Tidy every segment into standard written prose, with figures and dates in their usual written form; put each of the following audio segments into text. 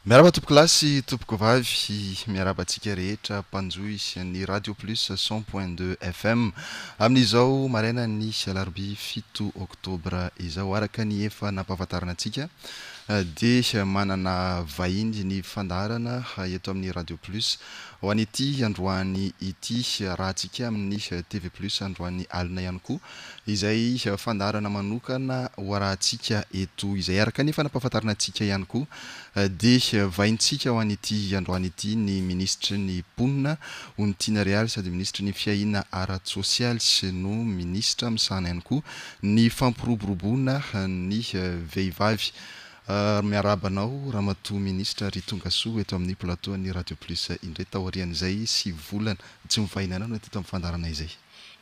Miarahaba tompokolahy sy tompokovavy, miarahaba antsika rehetra mpanjohy ny Radio Plus 100.2 FM amin'izao marainan'ny alarobia 7 oktobra izao. Araka ny efa nampahafantarana antsika dia manana vahiny ny fandaharana eto amin'ny Radio Plus ho an'ity androany ity, arahantsika amin'ny TV Plus androany alina ihany koa izay fandaharana manokana ho arahantsika eto izay. Araka ny efa nampahafantarina antsika ihany koa dia vahintsika ho an'ity androany ity ny minisitry ny Mponina, Onitiana Realy, sady minisitry ny Fiahiana ara-tsosialy no minisitra misahana ihany koa ny fampiroboroboana ny vehivavy. Miarahaba anao Ramatoa Minisitra ary tongasoa eto amin'ny plateau an'ny Radio Plus indray taorian'izay 9 volana tsy nivahiny anao teto amin'ny fandaharana izay.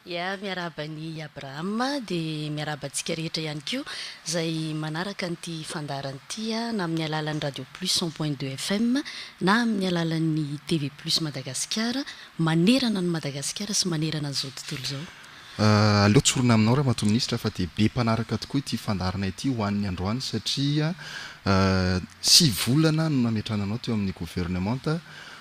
Ya, miarahaba an'i Abraham, dia miarahaba antsika rehetra ihany koa izay manaraka an'ity fandaharana ity na amin'ny alalan'ny Radio Plus 100.2 FM na amin'ny alalan'ny TV Plus Madagasikara manerana an'i Madagasikara sy manerana an'izao tontolo izao. Aleo tsorina aminao Ramatoa Minisitra fa dia be mpanaraka tokoa ity fandaharana ity ho an'ny androany satria 9 volana no nametrahana anao teo amin'ny governemanta.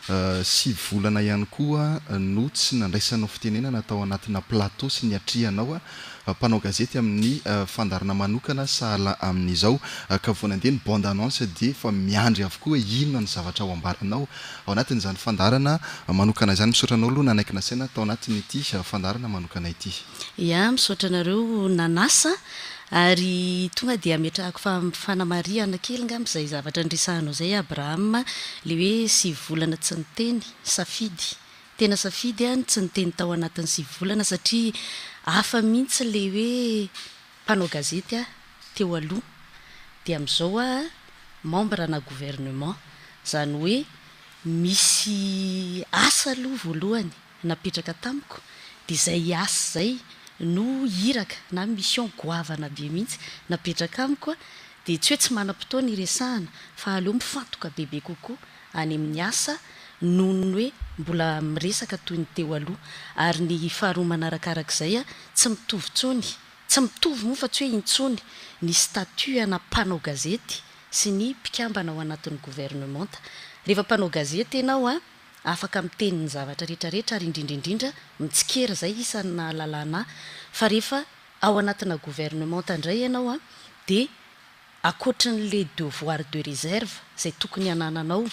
9 volana ihany koa no tsy nandraisanao fitenenana tao anatina plateau sy niatrehanao mpanao gazety amin'ny fandaharana manokana sahala amin'izao. Ka vao nandeha ny bande annonce dia efa miandry avokoa hoe inona ny zavatra ho ambaranao ao anatin'izany fandaharana manokana izany. Misaotra anao aloha nanaiky nasaina tao anatin'ity fandaharana manokana ity. Ya, misaotra anareo nanasa ary tonga dia ametrahako fanamarihana kely ngamba izay zavatra niresahanao izay Abraham, le hoe 9 volana tsy niteny, safidy, tena safidy aho ny tsy niteny tao anatin'ny 9 volana satria hafa mihitsy le hoe mpanao gazety aho teo aloha dia amin'izao aho membre ana gouvernement, izany hoe misy asa aloha voalohany napetraka tamiko dia izay asa izay no iraka na mission goavana be mihitsy napetraka amiko dia tsy hoe tsy manam-potoana hiresahana fa aleo mifantoka bebe kokoa any amin'ny asa noho ny hoe mbola miresaka toy ny teo aloha. Ary ny faharoa manarakarak'izay, tsy mitovy intsony, tsy mitovy moa fa tsy hoe intsony, ny statut ana mpanao gazety sy ny mpikambana ao anatin'ny governemanta. Rehefa mpanao gazety ianao, afaka miteny ny zavatra rehetra rehetra ary indrindra indrindra mitsikera, izay isan'ny nahalalana ahy fa rehefa ao anatina gouvernementa indray ianao an dia ankoatrin'le devoir de réserve izay tokony hanananao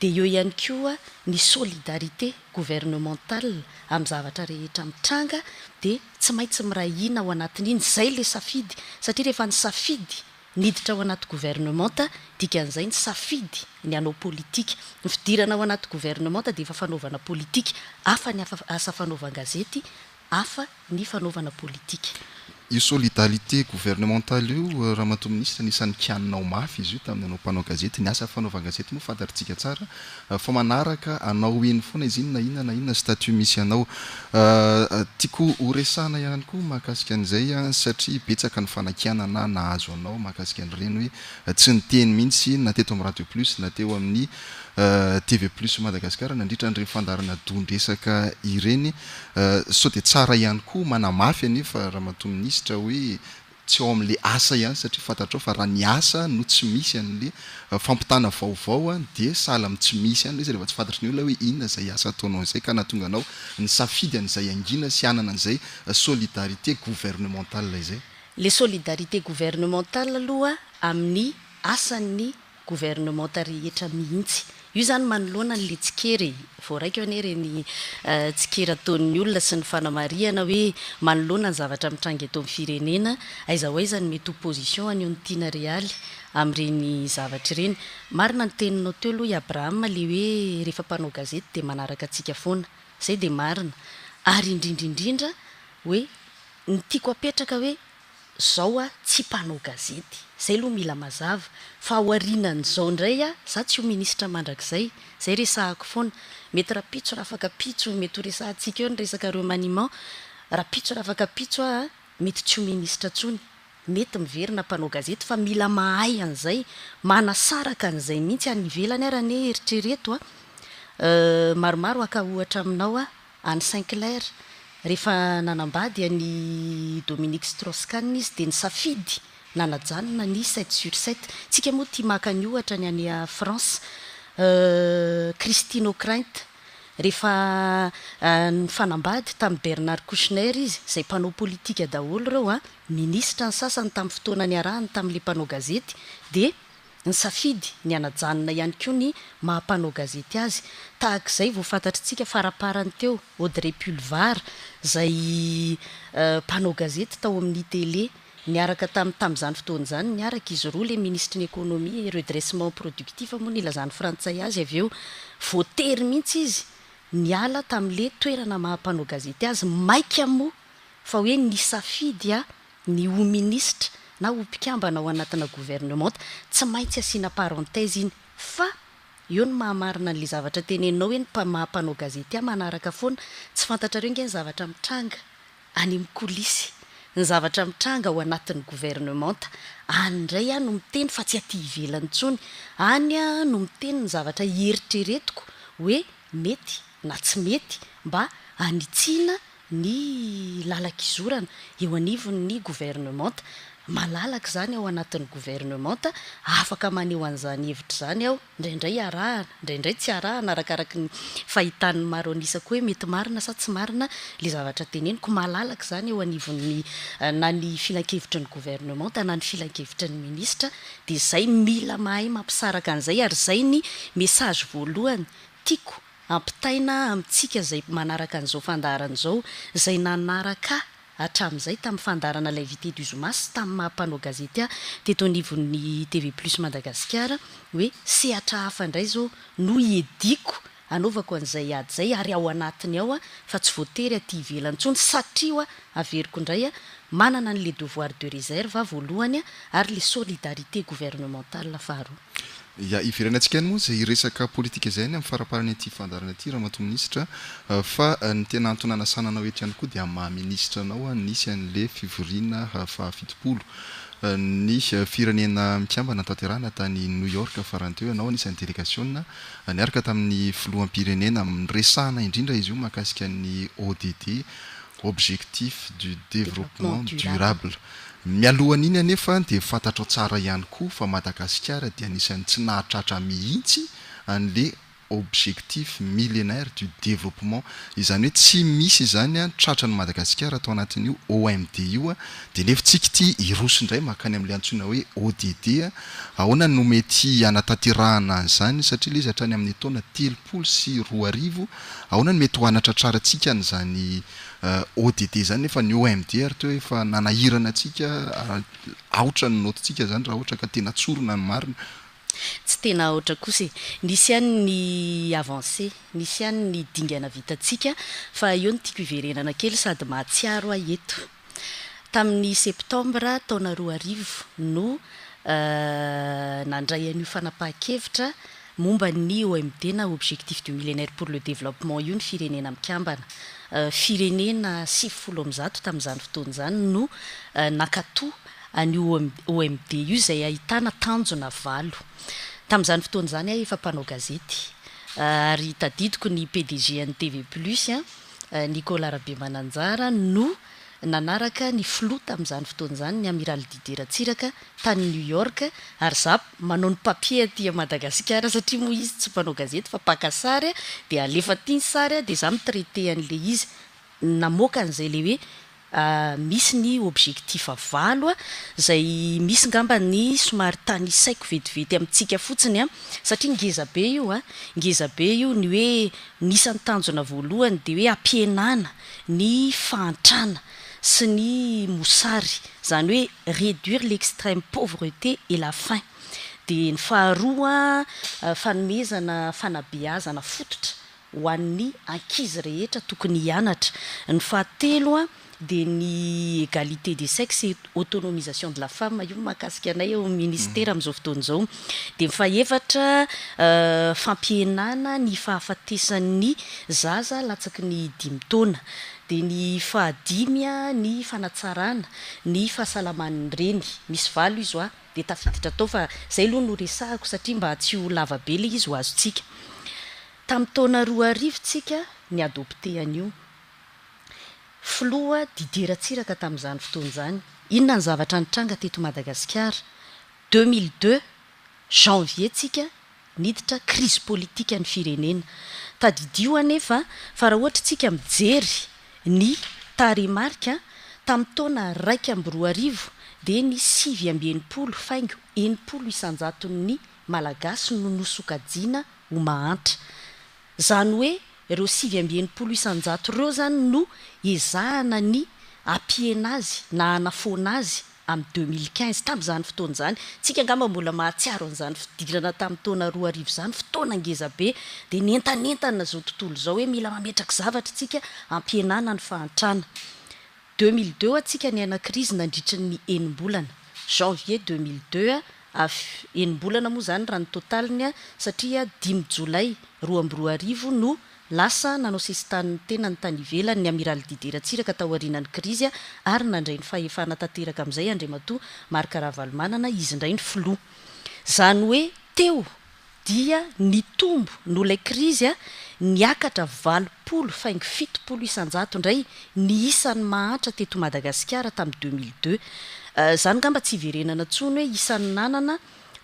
dia eo ihany koa ny solidarité gouvernementale amin'ny zavatra rehetra mitranga dia tsy maintsy miray hina ao anatin'iny, izay le safidy satria rehefa nisafidy Niditra ao anaty governemanta, dikan'izay nisafidy ny hanao politika. Ny fidirana ao anaty governemanta dia efa fanaovana politika, hafa ny asa fanaovan-gazety, hafa ny fanaovana politika. Io solidarité gouvernementale io, Ramatoa Minisitra, anisan'ny kianinao mafy izy io tamin'ny anao mpanao gazety. Ny asa fanaovan-gazety moa fantatritsika tsara fa manaraka anao eny foana izy iny na inona na inona statut misy anao. Tiako ho resahana ihany koa mahakasika an'izay satria betsaka ny fanakianana nahazo anao mahakasika an'ireny hoe tsy niteny mihitsy na teto amin'ny Radio Plus na teo amin'ny TV Plus Madagascar nandritra an'ireny fandaharana don-dresaka ireny. Sao dia tsara ihany koa manamafy anefa Ramatoa Minisitra hoe tsy ao amin'ilay asa ihany satria fantatrao fa raha ny asa no tsy misy an'ilay fampitana vaovao dia sahala amin'ny tsy misy ihany ilay izy rehefa tsy fantatry ny olona hoe inona izay asa ataonao izay ka nahatonga anao nisafidy an'izay hangina sy hanana an'izay solidarité gouvernementale izay. Ilay solidarité gouvernementale aloha amin'ny asan'ny governemanta rehetra mihitsy. Io izany manoloana an'ilay tsikera e! Voaraiko anie ireny tsikera ataon'ny olona sy ny fanamarihana hoe manoloana ny zavatra mitranga eto amin'ny firenena, aiza ho aiza ny mety ho position an'i Onitiana Realy amin'ireny zavatra ireny. Marina ny teninao teo aloha i Abraham ilay hoe rehefa mpanao gazety dia manaraka antsika foana. Izay dia marina. Ary indrindra indrindra hoe ny tiako apetraka hoe Zao aho tsy mpanao gazety, zay aloha mila mazava, fa aorianan'izao indray aho, za tsy ho minisitra mandrakizay, zay resahako foana, mety rapitso rafakapitso, mety ho resahantsika eo ny resaka remaniement, rapitso rafakapitso aho mety tsy ho minisitra tsony, mety miverina mpanao gazety fa mila mahay an'izay, manasaraka an'izay mihitsy, any ivelany ary anie eritrereto a, maromaro haka ohatra aminao aho, Any Saint Clair, rehefa nanambady an'i Dominique Strauss-Kahn izy dia nisafidy nanajanona ny sept sur sept. Tsika moa tia maka ny ohatra ny any France. Christine Ockrent, rehefa nifanambady tamin'i Bernard Kouchner izy, izay mpanao politika daholo ireo an, minisitra ny sasany tamin'ny fotoana niarahany tamin'ilay mpanao gazety, dia nisafidy ny hanajanona ihany koa ny maha mpanao gazety azy. Tahaka izay vao fantatr'tsika faraparany teo Audrey Pulvar izay mpanao gazety tao amin'ny télé niaraka tamin'ny tamin'izany fotoana izany niaraka izy roa ilay minisitry ny économie et redressement productif moa nilazan'ny frantsay azy avy eo voatery mihitsy izy niala tamin'ilay toerana maha mpanao gazety azy maika moa fa hoe nisafidy ny ho minisitra na ho mpikambana ao anatina governemanta, tsy maintsy asiana parenthèse iny fa eo no mahamarina an'ilay zavatra teneninao hoe ny maha mpanao gazety ahy manaraka foana, tsy fantatrareo nge ny zavatra mitranga any amin'ny coulisses, ny zavatra mitranga ao anatin'ny governemanta, any indray aho no miteny fa tsy aty ivelany intsony, any aho no miteny ny zavatra eritreretiko hoe mety na tsy mety mba hanitsiana ny lalan-kizorana eo anivon'ny governemanta. Malalaka izany ao anatin'ny governemanta, afaka maneho an'izany hevitra izany aho, indraindray arahana, indraindray tsy arahana arakaraky ny fahitan'ny maro an'isa koa hoe mety marina sa tsy marina ilay zavatra teneniko. Malalaka izany eo anivon'ny na ny filankevitry ny governemanta na ny filankevitry ny minisitra dia izay mila mahay mampisaraka an'izay ary izay ny message voalohany tiako Ampitaina amintsika izay manaraka an'izao fandaharana izao, izay nanaraka ahy hatramin'izay tamin'ny fandaharana L'invité du zoma sy tamin'ny maha mpanao gazety ahy teto anivon'ny TV Plus Madagasikara, hoe sehatra hafa indray izao no hiadiako hanaovako an'izay ady izay ary ao anatiny ao aho fa tsy voatery aty ivelany intsony satria hoa averiko indray manana an'ilay devoir de réserve aho voalohany ary ilay solidarité gouvernementale faharoa. Ya, hiverenantsika ihany moa izay resaka politika izay any amin'ny faramparan'ity fandaharana ity Ramatoa Minisitra fa ny tena antony hanasana anao eto ihany koa dia amin'ny maha minisitra anao nisy an'ilay fivoriana faha 70 ny firenena mikambana notanterahina tany New York farany teo ianao anisan'ny delegasiona niaraka tamin'ny filoham-pirenena niresahana indrindra izy io mahakasika ny ODD Objectif du Développement Durable. Mialohan'iny anefa dia fantatrao tsara ihany koa fa Madagasikara dia anisan'ny tsy nahatratra mihitsy an'le objectif millénaire du développement, izany hoe tsy misy izany tratran'i Madagasikara tao anatin'io OMD io, dia nefa tsika ity hiroso indray mankany amin'ilay antsoina hoe ODD, ahoana no mety hanatanterahana an'izany satria ilay izy hatrany amin'ny taona 2030, ahoana no mety ho hanatratrarantsika an'izany ODD izany nefa ny OMD ary toa efa nanahirana antsika, aotra ny naotintsika izany raha ohatra ka tena tsorina ny marina. Tsy tena aotra kosa e! Nisy ihany ny avancée, nisy ihany ny dingana vitantsika fa eo no tiako hiverenana kely sady mahatsiaro aho eto. Tamin'ny septambra taona 2000 no nandray an'io fanapahan-kevitra momba ny OMD na Objectif du Millénaire pour le Développement io ny Firenena Mikambana. Firenena 190 tamin'izany fotoana izany no nankatò an'io OMD io izay ahitana tanjona valo. Tamin'izany fotoana izany aho efa mpanao gazety ary tadidiko ny PDG an'ny TV Plus, Nicolas Rabemananjara no nanaraka ny filoha tamin'izany fotoana izany, ny Amiraly Didier Ratsiraka, tany New York ary za manao ny papier aty Madagasikara satria moa izy tsy mpanao gazety fa mpaka sary dia alefa aty ny sary dia za mi-traiter an'ilay izy namoaka an'izay ilay hoe misy ny objectif valo izay misy ngamba ny somary tanisaiko vetivety amintsika fotsiny satria ngeza be io a, ngeza be io ny hoe ny isan'ny tanjona voalohany dia hoe hampihenana ny fahantrana sy ny mosary, izany hoe réduire l'extrême pauvreté et la faim. Dia ny faharoa fanomezana fanabeazana fototra ho an'ny ankizy rehetra tokony hianatra. Ny fahatelo dia ny égalité des sexes et autonomisation de la femme, io mahakasika anay ao amin'ny ministera amin'izao fotoana izao. Dia ny fahefatra fampihenana ny fahafatesan'ny zaza latsaky ny dimy taona. Dia ny fahadimy ny fanatsarana ny fahasalaman'ny reny. Misy valo izy hoa dia tafiditra tao fa izay aloha no resahako satria mba tsy ho lava be ilay izy ho azontsika. Tamin'ny taona 2000 tsika ni-adopter an'io. Filoha Didier Ratsiraka tamin'izany fotoana izany. Inona ny zavatra nitranga teto Madagasikara? 2002 janvier tsika niditra crise politique ny firenena. Tadidio anefa fa raha ohatra tsika mijery ny tarehimarika tamin'ny taona 2001 dia ny 69.60% ny Malagasy no nosokajiana ho mahantra. Izany hoe ireo 69% ireo izany no ezahana ny hampihena azy na hanafoana azy amin'ny 2015. Tamin'izany fotoana izany, tsika angamba mbola mahatsiaro an'izany fidirana tamin'ny taona 2000 izany, fotoana ngeza be, dia nientanentana izao tontolo izao hoe mila mametraka zavatra isika hampihenana ny fahantrana. 2002 antsika niaina krizy nandritry ny enim-bolana, janvier 2002, enim-bolana moa izany raha ny totaliny satria 5 jolay 2002 no lasa nanao sesitany ny tenany tany ivelany ny amiraly Didier Ratsiraka taorianan'ny krizy ary nandray ny fahefana tanteraka amin'izay Andriamatoa Marc Ravalomanana, izy indray ny filoha. Izany hoe teo dia nitombo noho ilay krizy, niakatra 80.70% indray ny isan'ny mahantra teto Madagasikara tamin'ny 2002. Izany angamba tsy hiverenana intsony hoe isan'ny nanana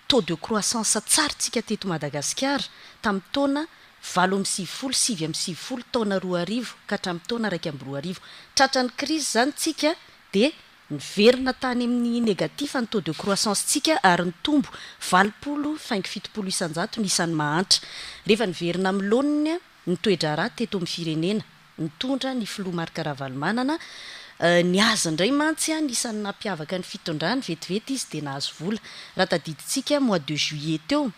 taux de croissance tsara tsika teto Madagasikara tamin'ny taona 98, 99, taona 2000 ka hatramin'ny taona 2001. Tratran'ny krizy izany tsika dia niverina tany amin'ny négatif ny taux de croissance tsika ary nitombo 80.70% ny isan'ny mahantra. Rehefa niverina amin'ny laoniny ny toe-draharaha teto amin'ny firenena, nitondra ny filoha Marc Ravalomanana, ny azy indray mantsy anisan'ny nampiavaka ny fitondrany, vetivety izy dia nahazo vola. Raha tadidintsika mois de juillet teo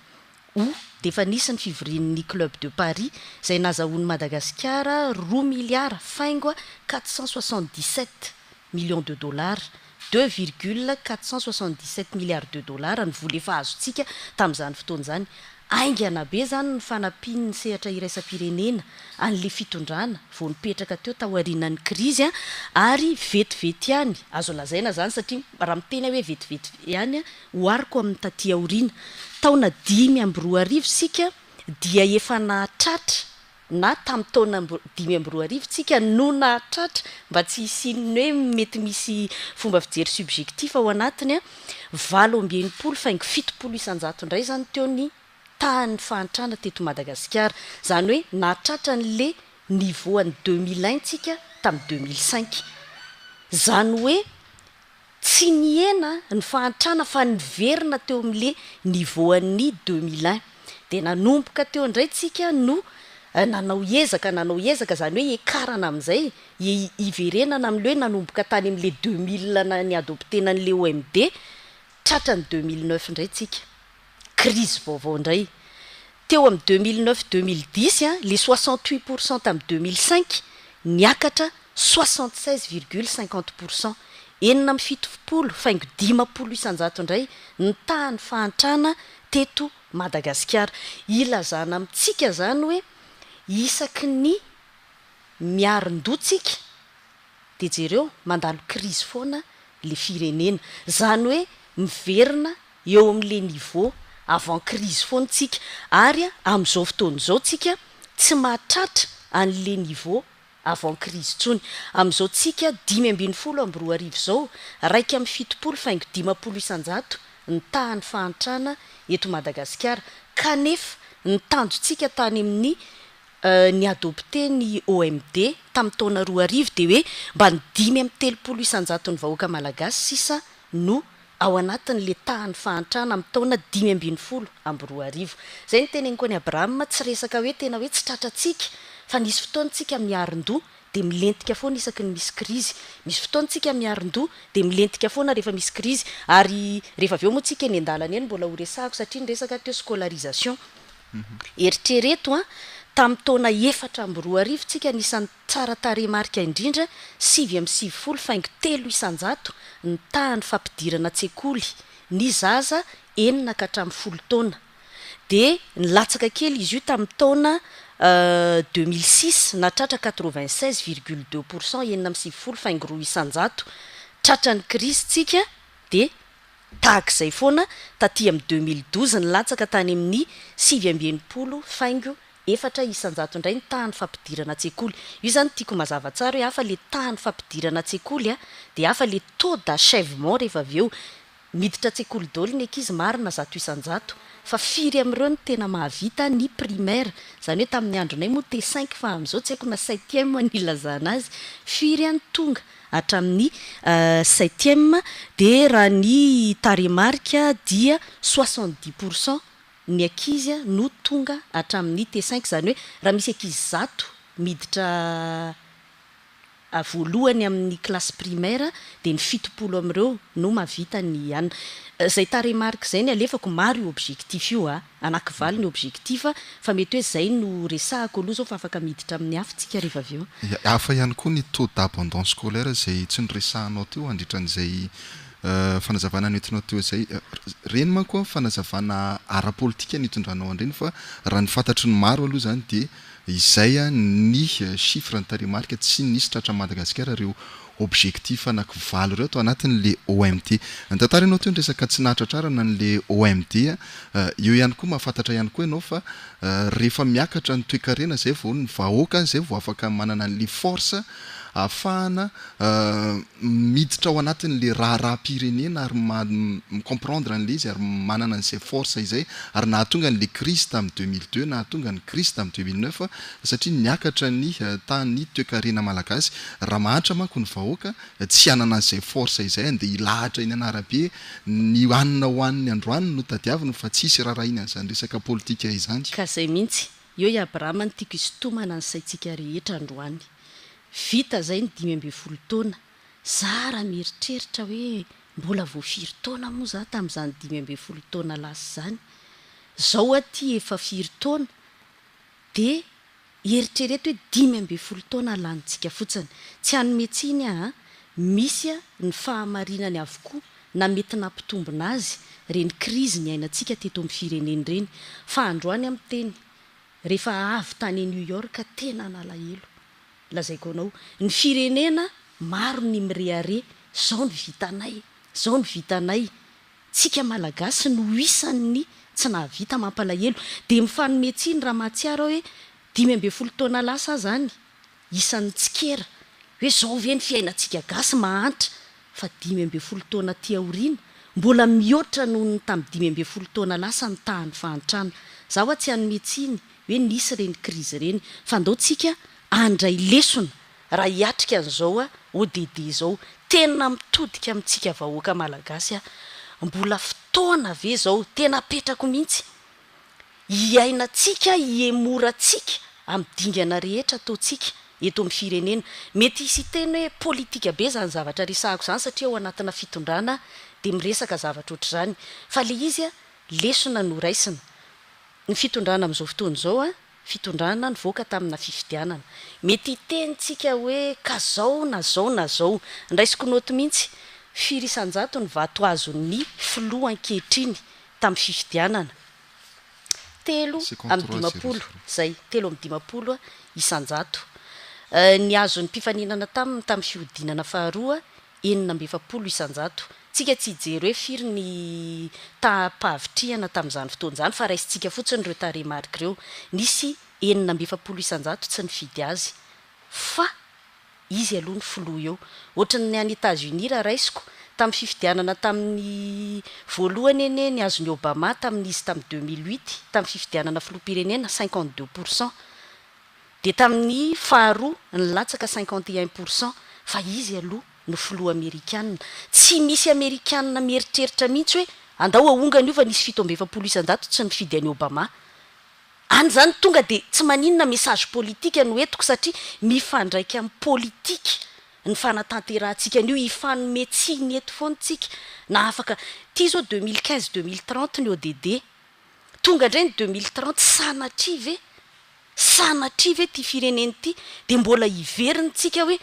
dia efa nisy ny fivorian'ny Club de Paris izay nazahoan'i Madagasikara roa miliara faingo 477 millions de dollars, 2,477 milliards de dollars ny vola efa azontsika tamin'izany fotoana izany. Haingana be izany ny fanampian'ny sehatra iraisam-pirenena an'ilay fitondrana vao nipetraka teo taorianan'ny krizy ary vetivety ihany, azo lazaina izany satria raha miteny aho hoe vetivety ihany ohariko amin'ny taty aoriana, taona 2005 isika dia efa nahatratra na tamin'ny taona 2005 tsika no nahatratra, mba tsy hisian'ny hoe mety misy fomba fijery subjectif ao anatiny, 68.70% indray izany teo ny tahan'ny fahantrana teto Madagasikara. Izany hoe nahatratra an'ilay niveau an'ny 2001 tsika tamin'ny 2005. Izany hoe tsy nihena ny fahantrana fa niverina teo amin'ilay niveau an'ny 2001. Dia nanomboka teo indray tsika no nanao ezaka, nanao ezaka, izany hoe hiakarana amin'izay, hiverenana amin'ilay hoe nanomboka tany amin'ilay 2000 ny adoptena an'ilay OMD, tratra ny 2009 indray tsika. Krizy vaovao indray. Teo amin'ny 2009 2010, le 68% tamin'ny 2005 niakatra 76,50%. 76.50% indray ny tahan'ny fahantrana teto Madagasikara. Ilazana amintsika izany hoe isaky ny miarin-doha tsika dia jereo mandalo krizy foana le firenena. Izany hoe miverina eo amin'ilay niveau avant crise foana tsika ary amin'izao fotoana izao tsika tsy mahatratra an'ilay niveau avant crise intsony. Amin'izao tsika 2015 izao, 71.50% ny tahan'ny fahantrana eto Madagasikara. Kanefa ny tanjontsika tany amin'ny ny adopté ny OMD tamin'ny taona 2000 dia hoe mba ny 35% ny vahoaka malagasy sisa no ao anatin'ilay tahan'ny fahantrana amin'ny taona 2015. Izay no teneniko an'i Abraham, tsy resaka hoe tena hoe tsy tratrantsika fa nisy fotoana tsika miarin-doha dia milentika foana isaky ny misy krizy. Misy fotoana tsika miarin-doha dia milentika foana rehefa misy krizy ary rehefa avy eo moa tsika eny an-dalana eny mbola ho resahako satria ny resaka teo scolarisation. Eritrereto tamin'ny taona 2004 tsika anisan'ny tsara tarehimarika indrindra, 99.3% ny tahan'ny fampidirana an-tsekoly ny zaza 6 ka hatramin'ny 10 taona. Dia nilatsaka kely izy io tamin'ny taona 2006 nahatratra 96,2%, 96.2%. Tratran'ny krizy tsika dia tahaka izay foana taty amin'ny 2012 nilatsaka tany amin'ny 69. 4% indray ny tahan'ny fampidirana an-tsekoly. Io izany tiako mazava tsara hoe hafa ilay tahan'ny fampidirana an-tsekoly dia hafa ilay taux d'achèvement rehefa avy eo. Miditra an-tsekoly daholo ny ankizy, marina 100%, fa firy amin'ireo no tena mahavita ny primaire? Izany hoe tamin'ny andronay moa T5 fa amin'izao tsy haiko na septième no ilazana azy, firy no tonga hatramin'ny septième? Dia raha ny tarehimarika dia 70% ny ankizy no tonga hatramin'ny T5, izany hoe raha misy ankizy 100 miditra voalohany amin'ny classe primaire dia ny 70 amin'ireo no mahavita ny an. Izay tarehimarika izay ny alefako, maro io objectif io a, anakivalo ny objectif fa mety hoe izay no resahako aloha izao fa afaka miditra amin'ny hafa tsika rehefa avy eo. Hafa ihany koa ny taux d'abandon scolaire izay tsy noresahanao teo handritra an'izay fanazavana noentinao teo izay. Ireny manko fanazavana ara-politika nitondranao an'ireny fa raha ny fantatry ny maro aloha izany dia Izay ny chiffre ny tarehimarika tsy nisy tratran'i Madagasikara ireo objectif anaky valo ireo tao anatin'le OMD. Nitantara ianao teo ny resaka tsy nahatratrarana an'le OMD. Eo ihany koa mahafantatra ihany koa ianao fa rehefa miakatra ny toekarena izay vao ny vahoaka izay vao afaka manana an'le force ahafahana miditra ao anatin'le raharaham-pirenena ary mi-comprendre an'le izy ary manana an'izay force izay ary nahatonga an'le crise tamin'ny 2002, nahatonga ny crise tamin'ny 2009 satria niakatra ny tahan'ny toekarena malagasy. Raha mahantra manko ny vahoaka tsy hanana an'izay force izay andeha hilahatra eny an'arabe, ny hanina hohaniny androany no tadiaviny fa tsy hisy rarahiny an'izany resaka politika izany. Ka zay mihitsy, eo i Abrahama no tiako hisintomana ny saintsika rehetra androany. Vita zay ny 15 taona, za raha mieritreritra hoe mbola vao firy taona moa za tamin'izany 15 taona lasa izany, zao aty efa firy taona dia eritrereto hoe 15 taona lanintsika fotsiny. Tsy hanome tsiny aho an, misy ny fahamarinany avokoa na mety nampitombina azy ireny krizy niainantsika teto amin'ny firenena ireny, fa androany aho miteny, rehefa avy tany New York tena nalahelo. Lazaiko anao, ny firenena maro ny mirehareha, zao ny vitanay, zao ny vitanay, tsika Malagasy no isan'ny tsy nahavita, mampalahelo. Dia mifanome tsiny raha mahatsiaro aho hoe 15 taona lasa aho zany, isan'ny tsikera, hoe zao ve ny fiainantsika gasy mahantra, fa 15 taona aty aoriana, mbola mihoatra noho ny tamin'ny 15 taona lasa ny tahan'ny fahantrana. Za hoa tsy hanome tsiny hoe nisy ireny krizy ireny, fa andao tsika handray lesona raha hiatrika an'izao ODD izao. Tena mitodika amintsika vahoaka malagasy aho. Mbola fotoana ve izao, tena apetrako mihitsy, hiainantsika, hihemorantsika amin'ny dingana rehetra ataontsika eto amin'ny firenena. Mety hisy hiteny hoe politika be izany zavatra resahako izany satria ao anatina fitondrana dia miresaka zavatra ohatr'izany. Fa ilay izy lesona no raisina. Ny fitondrana amin'izao fotoana izao, fitondrana nivoaka tamina fifidianana. Mety hiteny tsika hoe ka zao na zao na zao. Ndraisiko naoty mihitsy, firy isan-jato ny vato azon'ny filoha ankehitriny tamin'ny fifidianana? 53, zay, 53%. Ny azon'ny mpifaninana taminy tamin'ny fihodinana faharoa, 46%. Tsika tsy hijery hoe firy ny taham-pahavitrihana tamin'izany fotoana izany fa raisintsika fotsiny ireo tarehimarika ireo. Nisy 46% tsy nifidy azy. Fa izy aloha no filoha eo. Ohatran'ny any Etats-Unis raha raisiko, tamin'ny fifidianana tamin'ny voalohany anie ny azon'i Obama tamin'izy tamin'ny 2008, tamin'ny fifidianana filoham-pirenena, 52%. Dia tamin'ny faharoa nilatsaka 51% fa izy aloha no filoha amerikana. Tsy misy amerikana mieritreritra mihitsy hoe andao ahongana io fa nisy 47% tsy nifidy an'i Obama. Any izany tonga dia tsy maninona message politique no entiko satria mifandraika amin'ny politika ny fanatanterahantsika an'io, hifanome tsiny eto foana tsika na afaka, ity izao 2015 2030 ny ODD, tonga indray ny 2030 sanatria ve Sanatria ve ity firenena ity dia mbola hiverina tsika hoe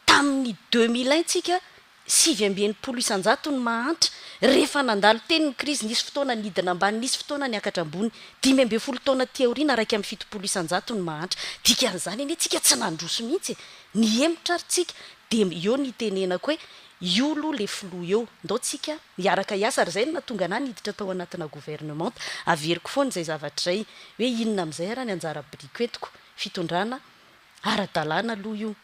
tamin'ny 2001 tsika 69% ny mahantra, rehefa nandalo teny ny krizy nisy fotoana nidina ambany nisy fotoana niakatra ambony, 15 taona aty aoriana 71% ny mahantra. Dikan'izany anie tsika tsy nandroso mihitsy e! Nihemotra ary tsika dia eo ny itenenako hoe. io aloha le filoha eo, ndao tsika hiaraka hiasa ary izay no nahatonga anah niditra tao anatina gouvernementa, averiko foana izay zavatra izay hoe inona amin'izay ara ny anjara biriky entiko, fitondrana ara-dalàna aloha io,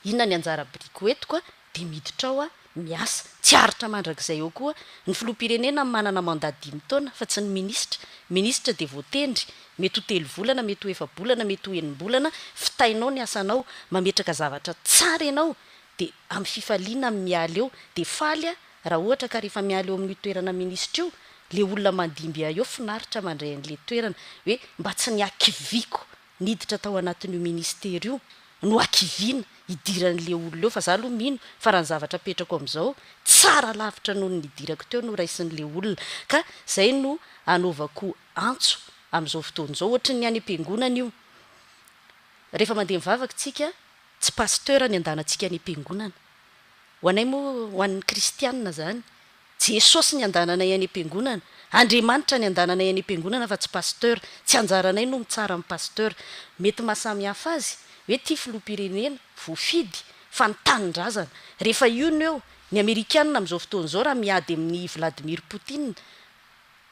inona ny anjara biriky hoentiko dia miditra ao aho miasa, tsy haharitra mandrakizay eo koa, ny filoham-pirenena manana mandat dimy taona fa tsy ny minisitra, minisitra dia voatendry, mety ho telo volana, mety ho efa-bolana, mety ho enim-bolana, vitainao ny asanao, mametraka zavatra tsara ianao dia amin'ny fifaliana miala eo, dia faly aho raha ohatra ka rehefa miala eo amin'io toerana minisitra io, le olona mandimby ahy eo finaritra mandray an'le toerana, hoe mba tsy ny hakiviako niditra tao anatin'io ministera io no hakiviana hidiran'le olona eo fa za aloha mino fa raha ny zavatra apetrako amin'izao tsara lavitra noho ny nidirako teo no raisin'le olona ka zay no anaovako antso amin'izao fotoana izao ohatry ny any am-piangonana io rehefa mandeha mivavaka tsika tsy pasteur ny andanantsika any am-piangonana ho anay moa ho an'ny kristianina zany Jesosy ny andananay any am-piangonana, Andriamanitra ny andananay any am-piangonana fa tsy pasteur, tsy anjaranay no mitsara amin'ny pasteur. Mety maha samy hafa azy hoe ity filoham-pirenena, voafidy, fa ny tanindrazana. Rehefa io no eo, ny amerikanina amin'izao fotoana izao raha miady amin'i Vladimir Poutine,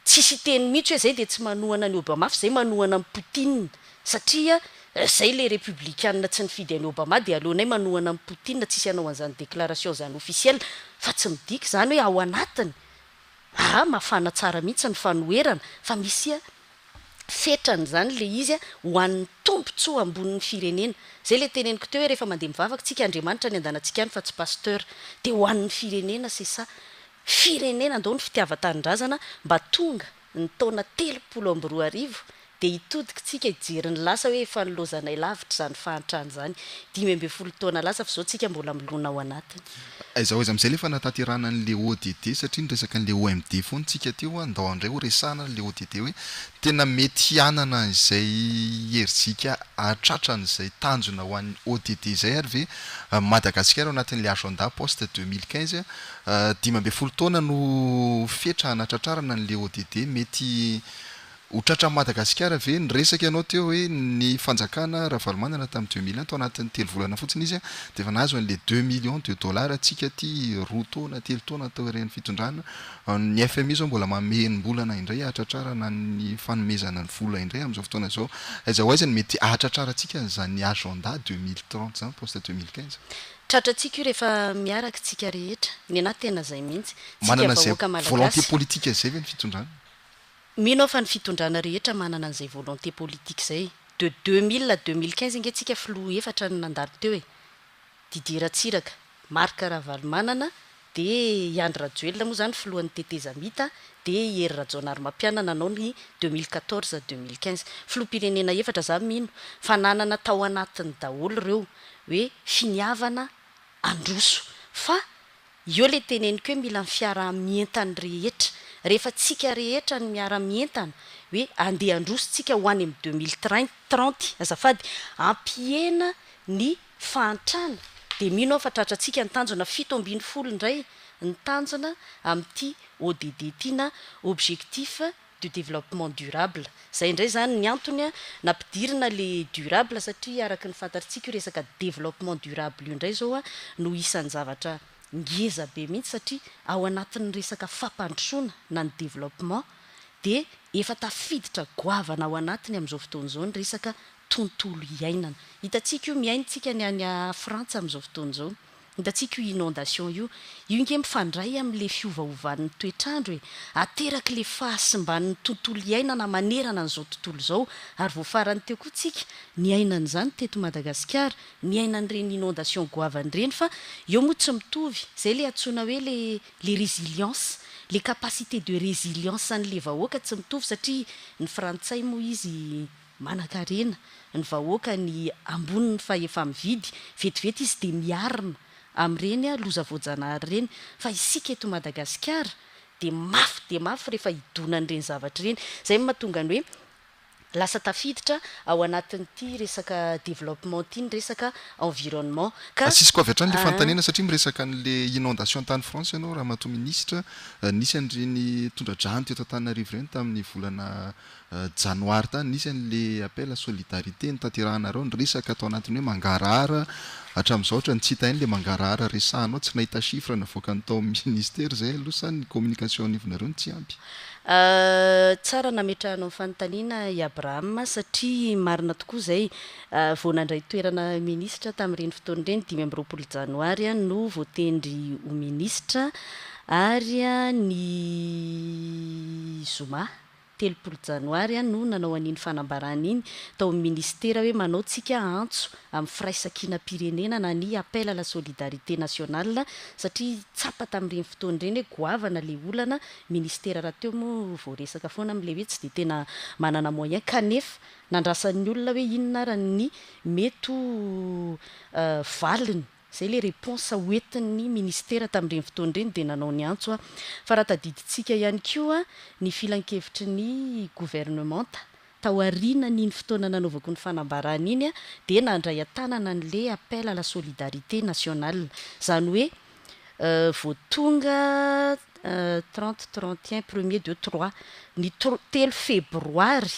Tsisy hiteny mihitsy hoe zay dia tsy manohana an'i Obama fa zay manohana an'i Poutine satria zay le republikana tsy nifidy an'i Obama dia aleonay manohana an'i Poutine tsisy hanao an'izany déclaration zany officiel fa tsy midika izany hoe ao anatiny aa mafana tsara mihitsy ny fanoherana fa misy fetrany izany le izy ho an'ny tombotsoa ambonin'ny firenena zay le teneniko teo hoe rehefa mandeha mivavaka tsika Andriamanitra ny andanantsika any fa tsy pasteur dia ho an'ny firenena c'est ça Firenena andao ny fitiavan-tanindrazana mba tonga ny taona 2030 dia hitodika tsika hijery ny lasa hoe efa nilaozanay lavitra izany fahantrana izany 15 taona lasa fa izao tsika mbola milona ao anatiny. Aiza ho aiza amin'izay ilay fanatanterahana an'ilay ODD satria niresaka an'ilay OMD foana tsika teo, andao indray ho resahana ilay ODD hoe tena mety hanana izay herijika hahatratra an'izay tanjona ho an'ny ODD izay ary ve Madagasikara ao anatin'ilay agenda post 2015 15 taona no fetra hanatratrarana an'ilay ODD. Mety ho tratran'i Madagasikara ve? Niresaka ianao teo hoe ny fanjakana Ravalomanana tamin'ny 2001, tao anatin'ny telo volana fotsiny izy dia efa nahazo an'ilay deux millions de dollars. Tsika aty roa taona, telo taona taorian'ny fitondrana. Ny FMI izao mbola manome enim-bolana indray hahatratrarana ny fanomezana ny vola indray amin'izao fotoana izao. Aiza ho aiza no mety hahatratrarantsika an'izany agenda 2030 izany post 2015? Tratrantsika io rehefa miaraka tsika rehetra. Nenah tena zay mihitsy. Tsika Manana izay vahoaka volonté malagasy. politique izay ve ny fitondrana? Mino aho fa ny fitondrana rehetra manana an'izay volonté politique izay. De 2000 à 2015 ange tsika filoha efatra no nandalo teo e. Didier Ratsiraka, Marc Ravalomanana, dia i Andry Rajoelina moa izany filohan'ny tetezamita, dia i Hery Rajaonarimampianina nanao ny 2014 à 2015. Filoham-pirenena efatra za mino fa nanana tao anatiny daholo ireo. hoe finiavana handroso fa eo le teneniko hoe mila ny fiaraha-mientan'ny rehetra, rehefa tsika rehetra no miara-mientana hoe andeha handroso tsika ho any amin'ny deux mille trente azafady hampihena ny fahantrana dia mino aho fa tratrantsika ny tanjona 17 indray ny tanjona amin'ity ODD ity na objectif du développement durable. Izay indray izany ny antony nampidirina le durable satria araka ny fantatritsika io resaka développement durable io indray izao no isan'ny zavatra ngeza be mihitsy satria ao anatin'ny resaka fampandrosoana na ny développement dia efa tafiditra goavana ao anatiny amin'izao fotoana izao ny resaka tontolo iainana. Hitantsika io miaina tsika ny any Frantsa amin'izao fotoana izao. Hitantsika io inondation io. Io nge mifandray amin'le fiovaovan'ny toetr'andro e! Aterak'le fahasimban'ny tontolo iainana manerana an'izao tontolo izao. Ary vao farany teo koa tsika niaina an'izany teto Madagasikara, niaina an'ireny inondation goavana ireny fa eo moa tsy mitovy. Izay le antsoina hoe le le résilience, le capacité de résilience an'le vahoaka tsy mitovy satria ny frantsay moa izy Manankarena ny vahoaka ny ambony ny fahefa-mividy, vetivety izy dia miarina amin'ireny loza voajanahary ireny, fa isika eto Madagasikara dia mafy dia mafy rehefa hidonan'ireny zavatra ireny. Izay no mahatonga ny hoe Lasa tafiditra ao anatin'ity resaka développement ity ny resaka environnement ka. Asisiko avy hatrany ilay fanontaniana satria miresaka an'ilay inondation tany France ianao Ramatoa Minisitra. Nisy an'ireny tondra-drano teto Antananarivo ireny tamin'ny volana janoary tany. Nisy an'ilay appel à solidarité notanterahanareo niresaka tao anatin'ny hoe mangarahara. Hatramin'izao ohatran'ny tsy hita ihany ilay mangarahara resahanao. Tsy nahita chiffre navoakan'ny tao amin'ny ministera izay aloha sa ny communication anivonareo no tsy ampy? Tsara nametrahanao ny fanontaniana i Abraham satria marina tokoa izay. Vao nandray toerana minisitra tamin'ireny fotoana ireny, 25 janoary aho no voatendry ho minisitra ary ny zoma 30 janoary aho no nanao an'iny fanambarana iny tao amin'ny minisitera hoe manao tsika antso amin'ny firaisankinam-pirenena na ny appel à la solidarité nationale satria tsapa tamin'ireny fotoana ireny hoe goavana ilay olana. Ministera rahateo moa voaresaka foana amin'ilay hoe tsy dia tena manana moyen kanefa nandrasan'ny olona hoe inona ara ny mety ho valiny, izay ilay réponse hoentin'ny ministera tamin'ireny fotoana ireny dia nanao ny antso aho. Fa raha tadidintsika ihany koa ny filankevitry ny governemanta taorianan'iny fotoana nanaovako ny fanambarana iny dia nandray an-tanana an'ilay appel à la solidarité nationale. Izany hoe vao tonga 30, 31, premier, deux, trois, ny telo febroary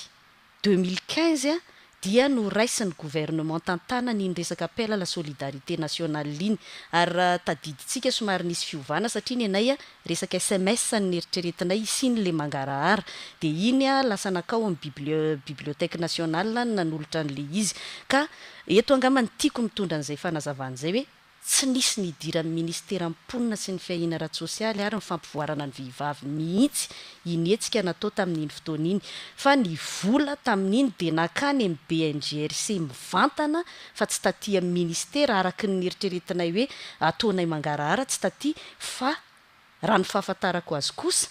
2015 dia noraisin'ny gouvernement tantanana iny resaka appel à la solidarité nationale iny. Ary raha tadidintsika somary nisy fiovana satria ny anay resaka SMS no neritreretinay hisian'ilay mangarahara. Dia iny lasa nankao amin'ny bibliothèque nationale no nanolotra an'ilay izy. Ka eto angamba no tiako mitondra an'izay fanazavana izay hoe tsy nisy nidiran'ny minisiteran'ny mponina sy ny fiahiana ara-tsosialy ary ny fampivoarana ny vehivavy mihitsy iny hetsika natao tamin'iny fotoana iny fa ny vola tamin'iny dia nankany amin'ny BNGRC mivantana fa tsy taty amin'ny minisitera araka ny neritreretinay hoe ataonay mangarahara tsy taty fa raha ny fahafantarako azy kosa